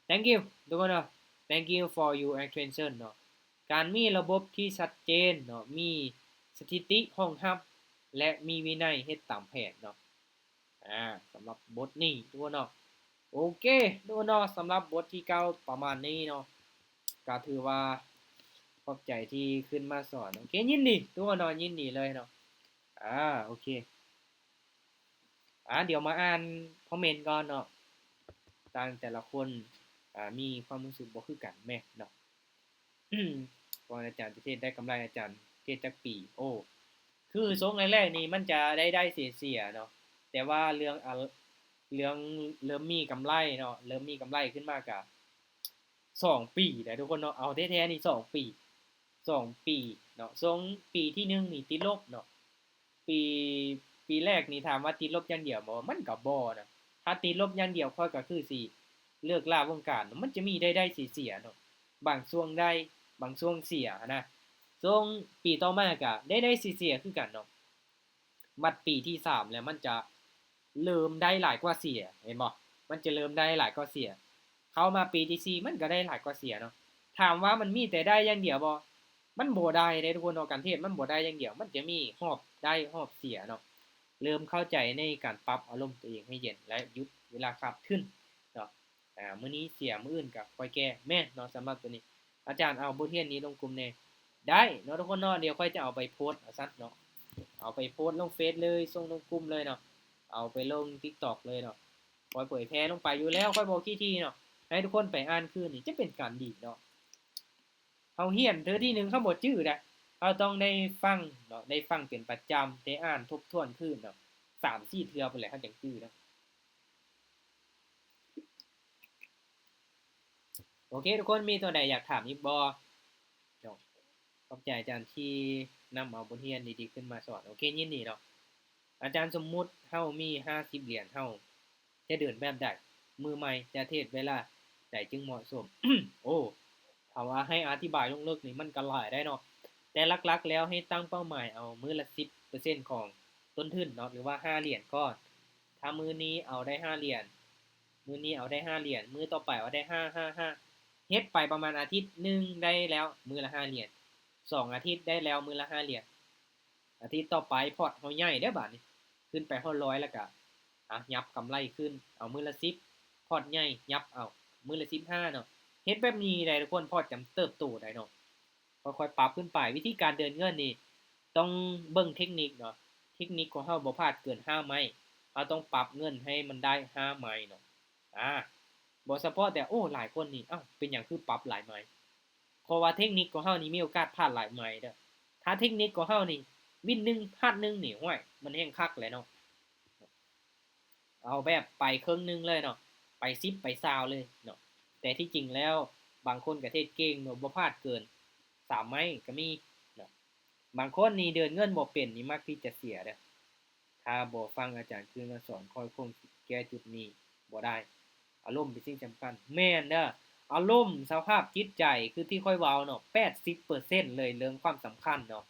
Thank you ທຸກຄົນເນາະ Thank you for your attention ເນາະ. ການມີລະບົບທີ່ຊັດເຈນເນາະ ມີສະຖິຕິຮອງຮັບ ແລະ ມີວິໄນເຮັດຕາມແຜນເນາະ. ອາ ສຳລັບບົດນີ້ທຸກຄົນເນາະ ໂອເຄທຸກຄົນເນາະ ສຳລັບບົດທີເກົ້າປະມານນີ້ເນາະ ກໍຖືວ່າຂອບໃຈທີ່ຂຶ້ນມາສອນ. ໂອເຄ ຍິນດີທຸກຄົນເນາະ ຍິນດີເລີຍເນາະ. ອາ ໂອເຄ ອາ ດຽວມາອ່ານຄອມເມັນກ່ອນເນາະ ຕ່າງແຕ່ລະຄົນ ອາ ມີຄວາມຮູ້ສຶກບໍ່ຄືກັນແມ່ນເນາະ. ກ່ອນອາຈານຈະເທດໄດ້ກຳໄລ ອາຈານເທດຈັກປີ? ໂອ້ ຄືຊ່ວງແລກໆນີ້ມັນຈະໄດ້ໆເສຍໆເນາະ ແຕ່ວ່າເລື່ອງ ອາ ເລື່ອງເລີ່ມມີກຳໄລເນາະ ເລີ່ມມີກຳໄລຂຶ້ນມາກະສອງປີແລ້ວທຸກຄົນເນາະ. ເອົາແທ້ໆນີ້ສອງປີ ສອງປີເນາະ. ຊ່ວງປີທີໜຶ່ງນີ້ຕິດລົບເນາະ ປີ ປີແລກນີ້ຖາມວ່າຕິດລົບຢ່າງດຽວບໍ່? ມັນກໍບໍ່ນະ. ຖ້າຕິດລົບຢ່າງດຽວ ຂ້ອຍກໍຄືຊິເລີກລາວົງການ. ມັນຈະມີໄດ້ໄດ້ເສຍເນາະ, ບາງຊ່ວງໄດ້ ບາງຊ່ວງເສຍຫັ້ນນະ. ຊ່ວງປີຕໍ່ມາກໍໄດ້ໄດ້ເສຍຄືກັນເນາະ. ບັດປີທີສາມແລ້ວ ມັນຈະເລີ່ມໄດ້ຫຼາຍກວ່າເສຍ, ເຫັນບໍ່? ມັນຈະເລີ່ມໄດ້ຫຼາຍກວ່າເສຍ. ເຂົ້າມາປີທີສີ່ ມັນກໍໄດ້ຫຼາຍກວ່າເສຍເນາະ. ຖາມວ່າມັນມີແຕ່ໄດ້ຢ່າງດຽວບໍ່? ມັນບໍ່ໄດ້ເດ້ທຸກຄົນເນາະ, ການເທຣດມັນບໍ່ໄດ້ຢ່າງດຽວ, ມັນຈະມີຮອບໄດ້ຮອບເສຍເນາະ. ເລີ່ມເຂົ້າໃຈໃນການປັບອາລົມຕົວເອງໃຫ້ເຢັນ ແລະ ຢຸດເວລາຂາດທຶນເນາະ. ອາ ມື້ນີ້ເສຍ ມື້ອື່ນກໍຄ່ອຍແກ້ ແມ່ນເນາະ. ສຳລັບຕົວນີ້ ອາຈານເອົາບົດຮຽນນີ້ລົງກຸ່ມແດ່ ໄດ້ເນາະທຸກຄົນເນາະ. ດຽວຂ້ອຍຈະເອົາໄປໂພສວ່າຊັ້ນເນາະ, ເອົາໄປໂພສລົງເຟສເລີຍ, ສົ່ງລົງກຸ່ມເລີຍເນາະ, ເອົາໄປລົງຕິກຕັອກເລີຍເນາະ. ຂ້ອຍເຜີຍແຜ່ລົງໄປຢູ່ແລ້ວ, ຂ້ອຍບອກຂີ້ຖີ່ເນາະ, ໃຫ້ທຸກຄົນໄປອ່ານຄືນນີ້ ຈະເປັນການດີເນາະ. ເຮົາຮຽນເທື່ອທີໜຶ່ງ ເຮົາບໍ່ຈື່ໄດ໋, ເຮົາຕ້ອງໄດ້ຟັງເນາະ, ໄດ້ຟັງເປັນປະຈຳ, ໄດ້ອ່ານທົບທວນຄືນເນາະ, ສາມສີ່ເທື່ອພຸ້ນແຫຼະ ເຮົາຈັ່ງຈື່ເນາະ. ໂອເຄ ທຸກຄົນ ມີຕົວໃດຢາກຖາມອີກບໍ່ເນາະ? ຂອບໃຈອາຈານທີ່ນຳເອົາບົດຮຽນດີໆຂຶ້ນມາສອນ. ໂອເຄ ຍິນດີເນາະ. ອາຈານ ສົມມຸດເຮົາມີຫ້າສິບຫຼຽນ ເຮົາຈະເດີນແບບໃດ? ມືໃໝ່ຈະເທຣດເວລາໃດຈຶ່ງເໝາະສົມ? ໂອ້ ຖ້າວ່າໃຫ້ອະທິບາຍລົງເລິກນີ້ ມັນກໍຫຼາຍໄດ໋ເນາະ, ແຕ່ຫຼັກໆແລ້ວໃຫ້ຕັ້ງເປົ້າໝາຍເອົາມື້ລະສິບເປີເຊັນຂອງຕົ້ນທຶນເນາະ ຫຼືວ່າຫ້າຫຼຽນກ່ອນ. ຖ້າມື້ນີ້ເອົາໄດ້ຫ້າຫຼຽນ ມື້ນີ້ເອົາໄດ້ຫ້າຫຼຽນ, ມື້ຕໍ່ໄປເອົາໄດ້ຫ້າ ຫ້າ ຫ້າ ເຮັດໄປປະມານອາທິດໜຶ່ງໄດ້ແລ້ວ ມື້ລະຫ້າຫຼຽນ, ສອງອາທິດໄດ້ແລ້ວມື້ລະຫ້າຫຼຽນ. ອາທິດຕໍ່ໄປພອດເຮົາໃຫຍ່ເດ້ບາດນີ້, ຂຶ້ນໄປຮອດຮ້ອຍແລ້ວກະ ອາ ຫຍັບກຳໄລຂຶ້ນ, ເອົາມື້ລະສິບ ພອດໃຫຍ່ຫຍັບເອົາມື້ລະສິບຫ້າເນາະ. ເຮັດແບບນີ້ໄດ້ທຸກຄົນ, ພອດຈະເຕີບໂຕໄດ້ເນາະ. ຄ່ອຍໆປັບຂຶ້ນໄປ. ວິທີການເດີນເງິນນີ້ຕ້ອງເບິ່ງເທັກນິກເນາະ, ເທັກນິກຂອງເຮົາບໍ່ພາດເກີນຫ້າໄມ້, ເຮົາຕ້ອງປັບເງິນໃຫ້ມັນໄດ້ຫ້າໄມ້ເນາະ. ອາ ບໍ່ສະເພາະແຕ່ ໂອ້ ຫຼາຍຄົນນີ້ ເອົ້າ ເປັນຫຍັງຄືປັບຫຼາຍໄມ້? ເພາະວ່າເທັກນິກຂອງເຮົານີ້ມີໂອກາດພາດຫຼາຍໄມ້ເດີ້. ຖ້າເທັກນິກຂອງເຮົານີ້ວິນໜຶ່ງ ພາດໜຶ່ງນີ້ ຫ້ວຍ ມັນແຮ່ງຄັກແຫຼະເນາະ. ເອົາແບບໄປເຄິ່ງໜຶ່ງເລີຍເນາະ, ໄປສິບ ໄປຊາວເລີຍເນາະ. ແຕ່ທີ່ຈິງແລ້ວບາງຄົນກະເທດເກັ່ງເນາະ, ບໍ່ພາດເກີນສາມໄມ້ກະມີເນາະ. ບາງຄົນນີ້ເດີນເງິນບໍ່ເປັນນີ້ ມັກທີ່ຈະເສຍເດີ້. ຖ້າບໍ່ຟັງອາຈານຄືນມາສອນ ຂ້ອຍຄົງແກ້ຈຸດນີ້ບໍ່ໄດ້. ອາລົມເປັນສິ່ງສຳຄັນ. ແມ່ນເດີ, ອາລົມ, ສະພາບຈິດໃຈ ຄືທີ່ຂ້ອຍເວົ້າເນາະ, ແປດສິບເປີເຊັນເລີຍ ເລື່ອງຄວາມສຳຄັນເນາະ.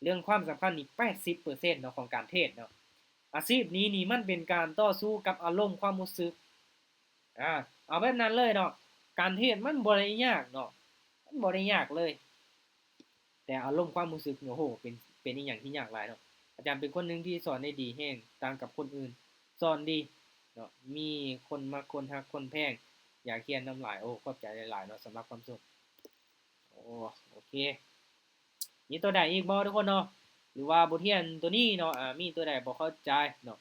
ເລື່ອງຄວາມສຳຄັນນີ້ ແປດສິບເປີເຊັນເນາະ ຂອງການເທຣດເນາະ. ອາຊີບນີ້ນີ້ ມັນເປັນການຕໍ່ສູ້ກັບອາລົມຄວາມຮູ້ສຶກ. ອາ ເອົາແບບນັ້ນເລີຍເນາະ. ການເທຣດມັນບໍ່ໄດ້ຍາກເນາະ, ມັນບໍ່ໄດ້ຍາກເລີຍ. ແຕ່ອາລົມຄວາມຮູ້ສຶກ ໂອ້ໂຫ ເປັນ ເປັນອີ່ຫຍັງທີ່ຍາກຫຼາຍເນາະ. ອາຈານເປັນຄົນໜຶ່ງທີ່ສອນໄດ້ດີແຮງ ຕ່າງກັບຄົນອື່ນ, ສອນດີເນາະ, ມີຄົນມັກ ຄົນຮັກ ຄົນແພງ, ຢາກຮຽນນຳຫຼາຍ. ໂອ້ ຂອບໃຈຫຼາຍໆເນາະ ສຳລັບຄຳຊົມ. ໂອ້ ໂອເຄ. ມີຕົວໃດອີກບໍ່ທຸກຄົນເນາະ? ຫຼືວ່າບົດຮຽນຕົວນີ້ເນາະ ອາ ມີຕົວໃດບໍ່ເຂົ້າໃຈເນາະ,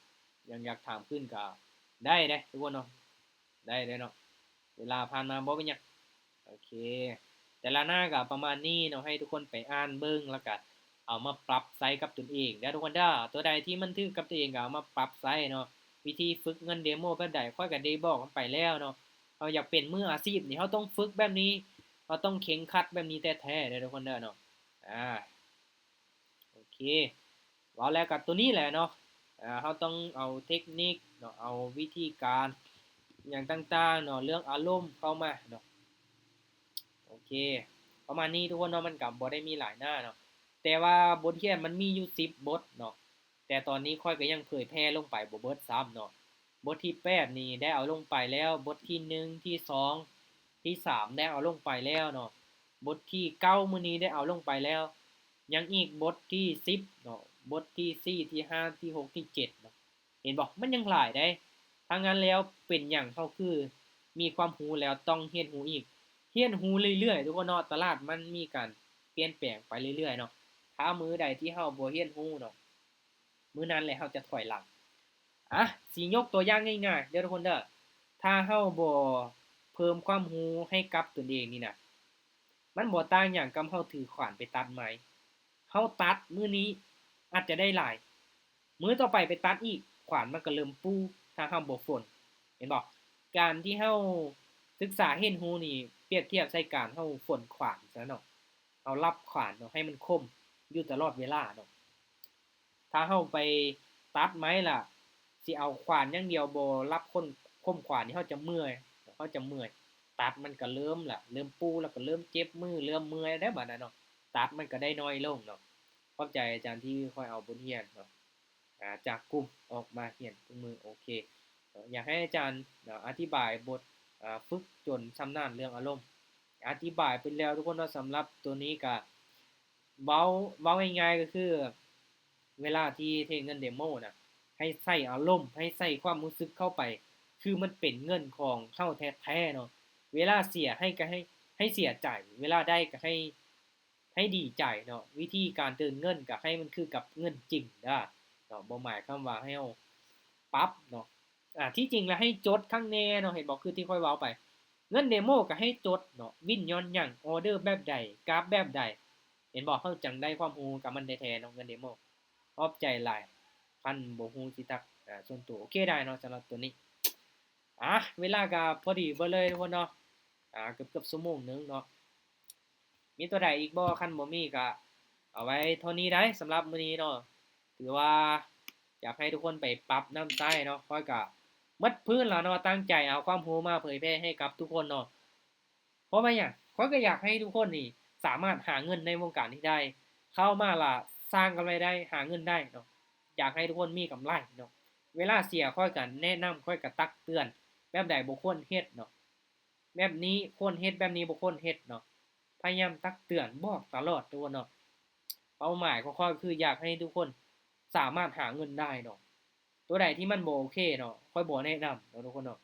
ຍັງຢາກຖາມຄືນກໍໄດ້ເດ້ທຸກຄົນເນາະ, ໄດ້ເດ້ເນາະ. ເວລາຜ່ານມາບໍ່ເປັນຫຍັງ. ໂອເຄ, ແຕ່ລະໜ້າກໍປະມານນີ້ເນາະ, ໃຫ້ທຸກຄົນໄປອ່ານເບິ່ງ ແລ້ວກໍເອົາມາປັບໃຊ້ກັບຕົນເອງເດີທຸກຄົນເດີ. ຕົວໃດທີ່ມັນຖືກກັບຕົວເອງກໍເອົາມາປັບໃຊ້ເນາະ. ວິທີຝຶກເງິນເດໂມແບບໃດ ຂ້ອຍກໍໄດ້ບອກກັນໄປແລ້ວເນາະ. ເຮົາຢາກເປັນມືອາຊີບນີ້ ເຮົາຕ້ອງຝຶກແບບນີ້, ເຮົາຕ້ອງເຄັ່ງຄັດແບບນີ້ແທ້ໆເດີທຸກຄົນເດີເນາະ. ອາ ໂອເຄ, ເວົ້າແລ້ວກໍຕົວນີ້ແຫຼະເນາະ. ອາ ເຮົາຕ້ອງເອົາເຕັກນິກເນາະ, ເອົາວິທີການຫຍັງຕ່າງໆເນາະ, ເລື່ອງອາລົມເຂົ້າມາເນາະ. ໂອເຄ, ປະມານນີ້ທຸກຄົນເນາະ, ມັນກໍບໍ່ໄດ້ມີຫຼາຍໜ້າເນາະ. ແຕ່ວ່າບົດຮຽນມັນມີຢູ່ສິບບົດເນາະ, ແຕ່ຕອນນີ້ຂ້ອຍກໍຍັງເຜີຍແຜ່ລົງໄປບໍ່ເບິດຊ້ຳເນາະ. ບົດທີແປດນີ້ໄດ້ເອົາລົງໄປແລ້ວ, ບົດທີໜຶ່ງ, ທີສອງ, ທີສາມໄດ້ເອົາລົງໄປແລ້ວເນາະ. ບົດທີເກົ້າມື້ນີ້ໄດ້ເອົາລົງໄປແລ້ວ, ຍັງອີກບົດທີສິບເນາະ, ບົດທີສີ່, ທີຫ້າ, ທີຫົກ, ທີເຈັດເນາະ. ເຫັນບໍ່? ມັນຍັງຫຼາຍເດ້. ຖ້າຊັ້ນແລ້ວເປັນຫຍັງເຮົາຄືມີຄວາມຮູ້ແລ້ວຕ້ອງຮຽນຮູ້ອີກ? ຮຽນຮູ້ເລື້ອຍໆ ທຸກຄົນເນາະ, ຕະຫຼາດມັນມີການປ່ຽນແປງໄປເລື້ອຍໆເນາະ. ຖ້າມື້ໃດທີ່ເຮົາບໍ່ຮຽນຮູ້ເນາະ, ມື້ນັ້ນແຫຼະເຮົາຈະຖອຍຫຼັງ. ອາ ຊິຍົກຕົວຢ່າງງ່າຍໆເດີທຸກຄົນເດີ, ຖ້າເຮົາບໍ່ເພີ່ມຄວາມຮູ້ໃຫ້ກັບຕົນເອງນີ້ນະ, ມັນບໍ່ຕ່າງຫຍັງກັບເຮົາຖືຂວານໄປຕັດໄມ້. ເຮົາຕັດມື້ນີ້ອາດຈະໄດ້ຫຼາຍ, ມື້ຕໍ່ໄປໄປຕັດອີກ, ຂວານມັນກໍເລີ່ມປູ, ຖ້າເຮົາບໍ່ຝົນ, ເຫັນບໍ່? ການທີ່ເຮົາສຶກສາຮຽນຮູ້ນີ້ ປຽບທຽບໃສ່ການເຮົາຝົນຂວານຊະເນາະ. ເຮົາລັບຂວານເນາະ ໃຫ້ມັນຄົມຢູ່ຕະຫຼອດເວລາເນາະ. ຖ້າເຮົາໄປຕັດໄມ້ລະ ຊິເອົາຂວານຢ່າງດຽວ ບໍ່ລັບຄົມ ຄົມຂວານນີ້ ເຮົາຈະເມື່ອຍ ເຮົາຈະເມື່ອຍ. ຕັດມັນກໍເລີ່ມລະ ເລີ່ມປູ ແລ້ວກໍເລີ່ມເຈັບມື ເລີ່ມເມື່ອຍແລ້ວບາດນັ້ນເນາະ. ຕັດມັນກໍໄດ້ໜ້ອຍລົງເນາະ. ຂອບໃຈອາຈານທີ່ຄ່ອຍເອົາບົດຮຽນເນາະ ອາ ຈາກກຸ່ມອອກມາຮຽນທຸກມື້. ໂອເຄ ຢາກໃຫ້ອາຈານ ອະທິບາຍບົດ ອາ ຝຶກຈົນຊຳນານເລື່ອງອາລົມ. ອະທິບາຍໄປແລ້ວທຸກຄົນເນາະ. ສຳລັບໂຕນີ້ກະເວົ້າ ເວົ້າງ່າຍໆກໍຄື ເວລາທີ່ເທຣດເງິນເດໂມນະ ໃຫ້ໃສ່ອາລົມ ໃຫ້ໃສ່ຄວາມຮູ້ສຶກເຂົ້າໄປ ຄືມັນເປັນເງິນຂອງເຮົາແທ້ໆເນາະ. ເວລາເສຍໃຫ້ກໍໃຫ້ ໃຫ້ເສຍໃຈ ເວລາໄດ້ກໍໃຫ້ ໃຫ້ດີໃຈເນາະ. ວິທີການເຕີມເງິນກໍໃຫ້ມັນຄືກັບເງິນຈິງເດີເນາະ. ບໍ່ໝາຍຄວາມວ່າໃຫ້ເຮົາປັບເນາະ. ອາ ທີ່ຈິງແລ້ວໃຫ້ຈົດຄັກແນ່ເນາະ ເຫັນບໍ່ ຄືທີ່ຂ້ອຍເວົ້າໄປ ເງິນເດໂມກໍໃຫ້ຈົດເນາະ ວິນຍ້ອນຫຍັງ ອໍເດີແບບໃດ ກາບແບບໃດ ເຫັນບໍ່ ເຮົາຈັ່ງໄດ້ຄວາມຮູ້ກັບມັນແທ້ໆເນາະ ເງິນເດໂມ. ຂອບໃຈຫຼາຍ ຄັນບໍ່ຮູ້ຊິທັກ ອາ ສ່ວນຕົວ. ໂອເຄ ໄດ້ເນາະ ສຳລັບໂຕນີ້. ອາ ເວລາກໍພໍດີເບິດເລີຍທຸກຄົນເນາະ ອາ ເກືອບໆຊົ່ວໂມງໜຶ່ງເນາະ. ມີຕົວໃດອີກບໍ່? ຄັນບໍ່ມີກໍເອົາໄວ້ເທົ່ານີ້ໄດ໋ ສຳລັບມື້ນີ້ເນາະ. ຖືວ່າຢາກໃຫ້ທຸກຄົນໄປປັບນຳໃຊ້ເນາະ. ຂ້ອຍກໍໝົດພື້ນແລ້ວເນາະ ຕັ້ງໃຈເອົາຄວາມຮູ້ມາເຜີຍແຜ່ໃຫ້ກັບທຸກຄົນເນາະ. ເພາະວ່າຫຍັງ? ຂ້ອຍກໍຢາກໃຫ້ທຸກຄົນນີ້ສາມາດຫາເງິນໃນວົງການນີ້ໄດ້ ເຂົ້າມາລະສ້າງກຳໄລໄດ້ ຫາເງິນໄດ້ເນາະ. ຢາກໃຫ້ທຸກຄົນມີກຳໄລເນາະ. ເວລາເສຍຂ້ອຍກໍແນະນຳ ຂ້ອຍກໍຕັກເຕືອນ ແບບໃດບໍ່ຄວນເຮັດເນາະ ແບບນີ້ຄວນເຮັດ ແບບນີ້ບໍ່ຄວນເຮັດເນາະ. ພະຍາຍາມຕັກເຕືອນບອກຕະຫຼອດທຸກຄົນເນາະ. ເປົ້າໝາຍຂອງຂ້ອຍຄືຢາກໃຫ້ທຸກຄົນສາມາດຫາເງິນໄດ້ເນາະ. ຕົວໃດທີ່ມັນບໍ່ໂອເຄເນາະ ຂ້ອຍບໍ່ແນະນຳເນາະທຸກຄົນເນາະ.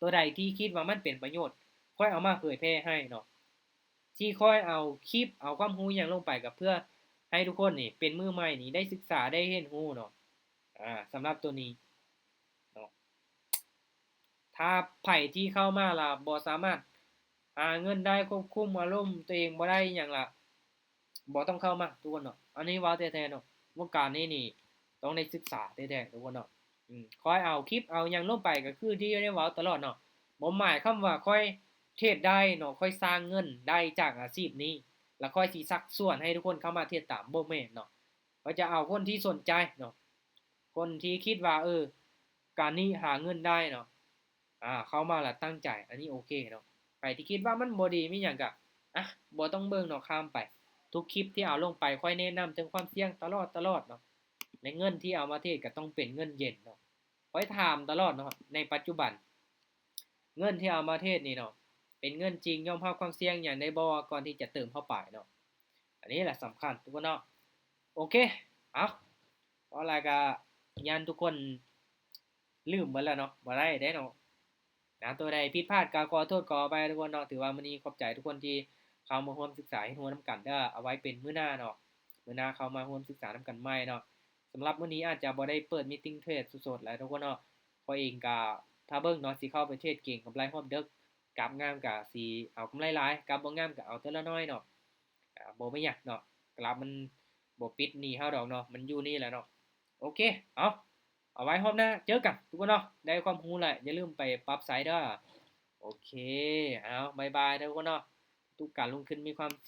ຕົວໃດທີ່ຄິດວ່າມັນເປັນປະໂຫຍດ ຂ້ອຍເອົາມາເຜີຍແຜ່ໃຫ້ເນາະ. ທີ່ຂ້ອຍເອົາຄລິບ ເອົາຄວາມຮູ້ຫຍັງລົງໄປ ກໍເພື່ອໃຫ້ທຸກຄົນນີ້ເປັນມືໃໝ່ນີ້ໄດ້ສຶກສາ ໄດ້ຮຽນຮູ້ເນາະ. ອາ ສຳລັບໂຕນີ້ເນາະ ຖ້າໃຜທີ່ເຂົ້າມາລະບໍ່ສາມາດຫາເງິນໄດ້ ຄວບຄຸມອາລົມຕົວເອງບໍ່ໄດ້ຫຍັງລະ ບໍ່ຕ້ອງເຂົ້າມາທຸກຄົນເນາະ. ອັນນີ້ເວົ້າແທ້ໆເນາະ ວົງການນີ້ນີ້ຕ້ອງໄດ້ສຶກສາແທ້ໆທຸກຄົນເນາະ. ອືມ ຂ້ອຍເອົາຄລິບເອົາຫຍັງລົງໄປ ກໍຄືທີ່ໄດ້ເວົ້າຕະຫຼອດເນາະ. ບໍ່ໝາຍຄວາມວ່າຂ້ອຍເທຣດໄດ້ເນາະ ຂ້ອຍສ້າງເງິນໄດ້ຈາກອາຊີບນີ້ ແລ້ວຂ້ອຍຊິຊັກຊວນໃຫ້ທຸກຄົນເຂົ້າມາເທຣດຕາມ ບໍ່ແມ່ນເນາະ. ຂ້ອຍຈະເອົາຄົນທີ່ສົນໃຈເນາະ ຄົນທີ່ຄິດວ່າ ເອີ ການນີ້ຫາເງິນໄດ້ເນາະ ອາ ເຂົ້າມາແລ້ວຕັ້ງໃຈ ອັນນີ້ໂອເຄເນາະ. ໃຜທີ່ຄິດວ່າມັນບໍ່ດີມີຫຍັງກະ ອະ ບໍ່ຕ້ອງເບິ່ງເນາະ ຂ້າມໄປ. ທຸກຄລິບທີ່ເອົາລົງໄປ ຂ້ອຍແນະນຳເຖິງຄວາມສ່ຽງຕະຫຼອດ ຕະຫຼອດເນາະ ແລະ ເງິນທີ່ເອົາມາເທຣດກະຕ້ອງເປັນເງິນເຢັນເນາະ. ຂ້ອຍຖາມຕະຫຼອດເນາະ ໃນປັດຈຸບັນ ເງິນທີ່ເອົາມາເທຣດນີ້ເນາະ ເປັນເງິນຈິງ ຍອມຮັບຄວາມສ່ຽງຫຍັງໄດ້ບໍ່ ກ່ອນທີ່ຈະເຕີມເຂົ້າໄປເນາະ. ອັນນີ້ແຫຼະສຳຄັນທຸກຄົນເນາະ. ໂອເຄ ເອົາ ເວົ້າຫຼາຍກະຢ້ານທຸກຄົນລືມເບິດແລ້ວເນາະ ບໍ່ໄດ້ເດ້ເນາະ. ນະ ຕົວໃດຜິດພາດກະຂໍໂທດຂໍອະໄພທຸກຄົນເນາະ. ຖືວ່າມື້ນີ້ຂອບໃຈທຸກຄົນທີ່ເຂົ້າມາຮ່ວມສຶກສາຮຽນຮູ້ນຳກັນເດີ. ເອົາໄວ້ເປັນມື້ໜ້າເນາະ ມື້ໜ້າເຂົ້າມາຮ່ວມສຶກສານຳກັນໃໝ່ເນາະ. ສຳລັບມື້ນີ້ອາດຈະບໍ່ໄດ້ເປີດມີດຕິງເທຣດສົດໆແລ້ວທຸກຄົນເນາະ. ຂ້ອຍເອງກະຖ້າເບິ່ງເນາະ ຊິເຂົ້າໄປເທຣດເກັງກຳໄລຮອບເດິກ. ກາບງາມກະຊິເອົາກຳໄລຫຼາຍ ກາບບໍ່ງາມກະເອົາເທື່ອລະໜ້ອຍເນາະ. ອາ ບໍ່ເປັນຫຍັງເນາະ ກະລາບມັນບໍ່ປິດໜີເຮົາດອກເນາະ ມັນຢູ່ນີ້ແຫຼະເນາະ. ໂອເຄ ເອົາ ເອົາໄວ້ຮອບໜ້າເຈີກັນທຸກຄົນເນາະ. ໄດ້ຄວາມຮູ້ແລ້ວ ຢ່າລືມໄປປັບໃຊ້ເດີ. ໂອເຄ ເອົາ ບາຍບາຍເດີທຸກຄົນເນາະ. ທຸກການລົງທຶນມີຄວາມ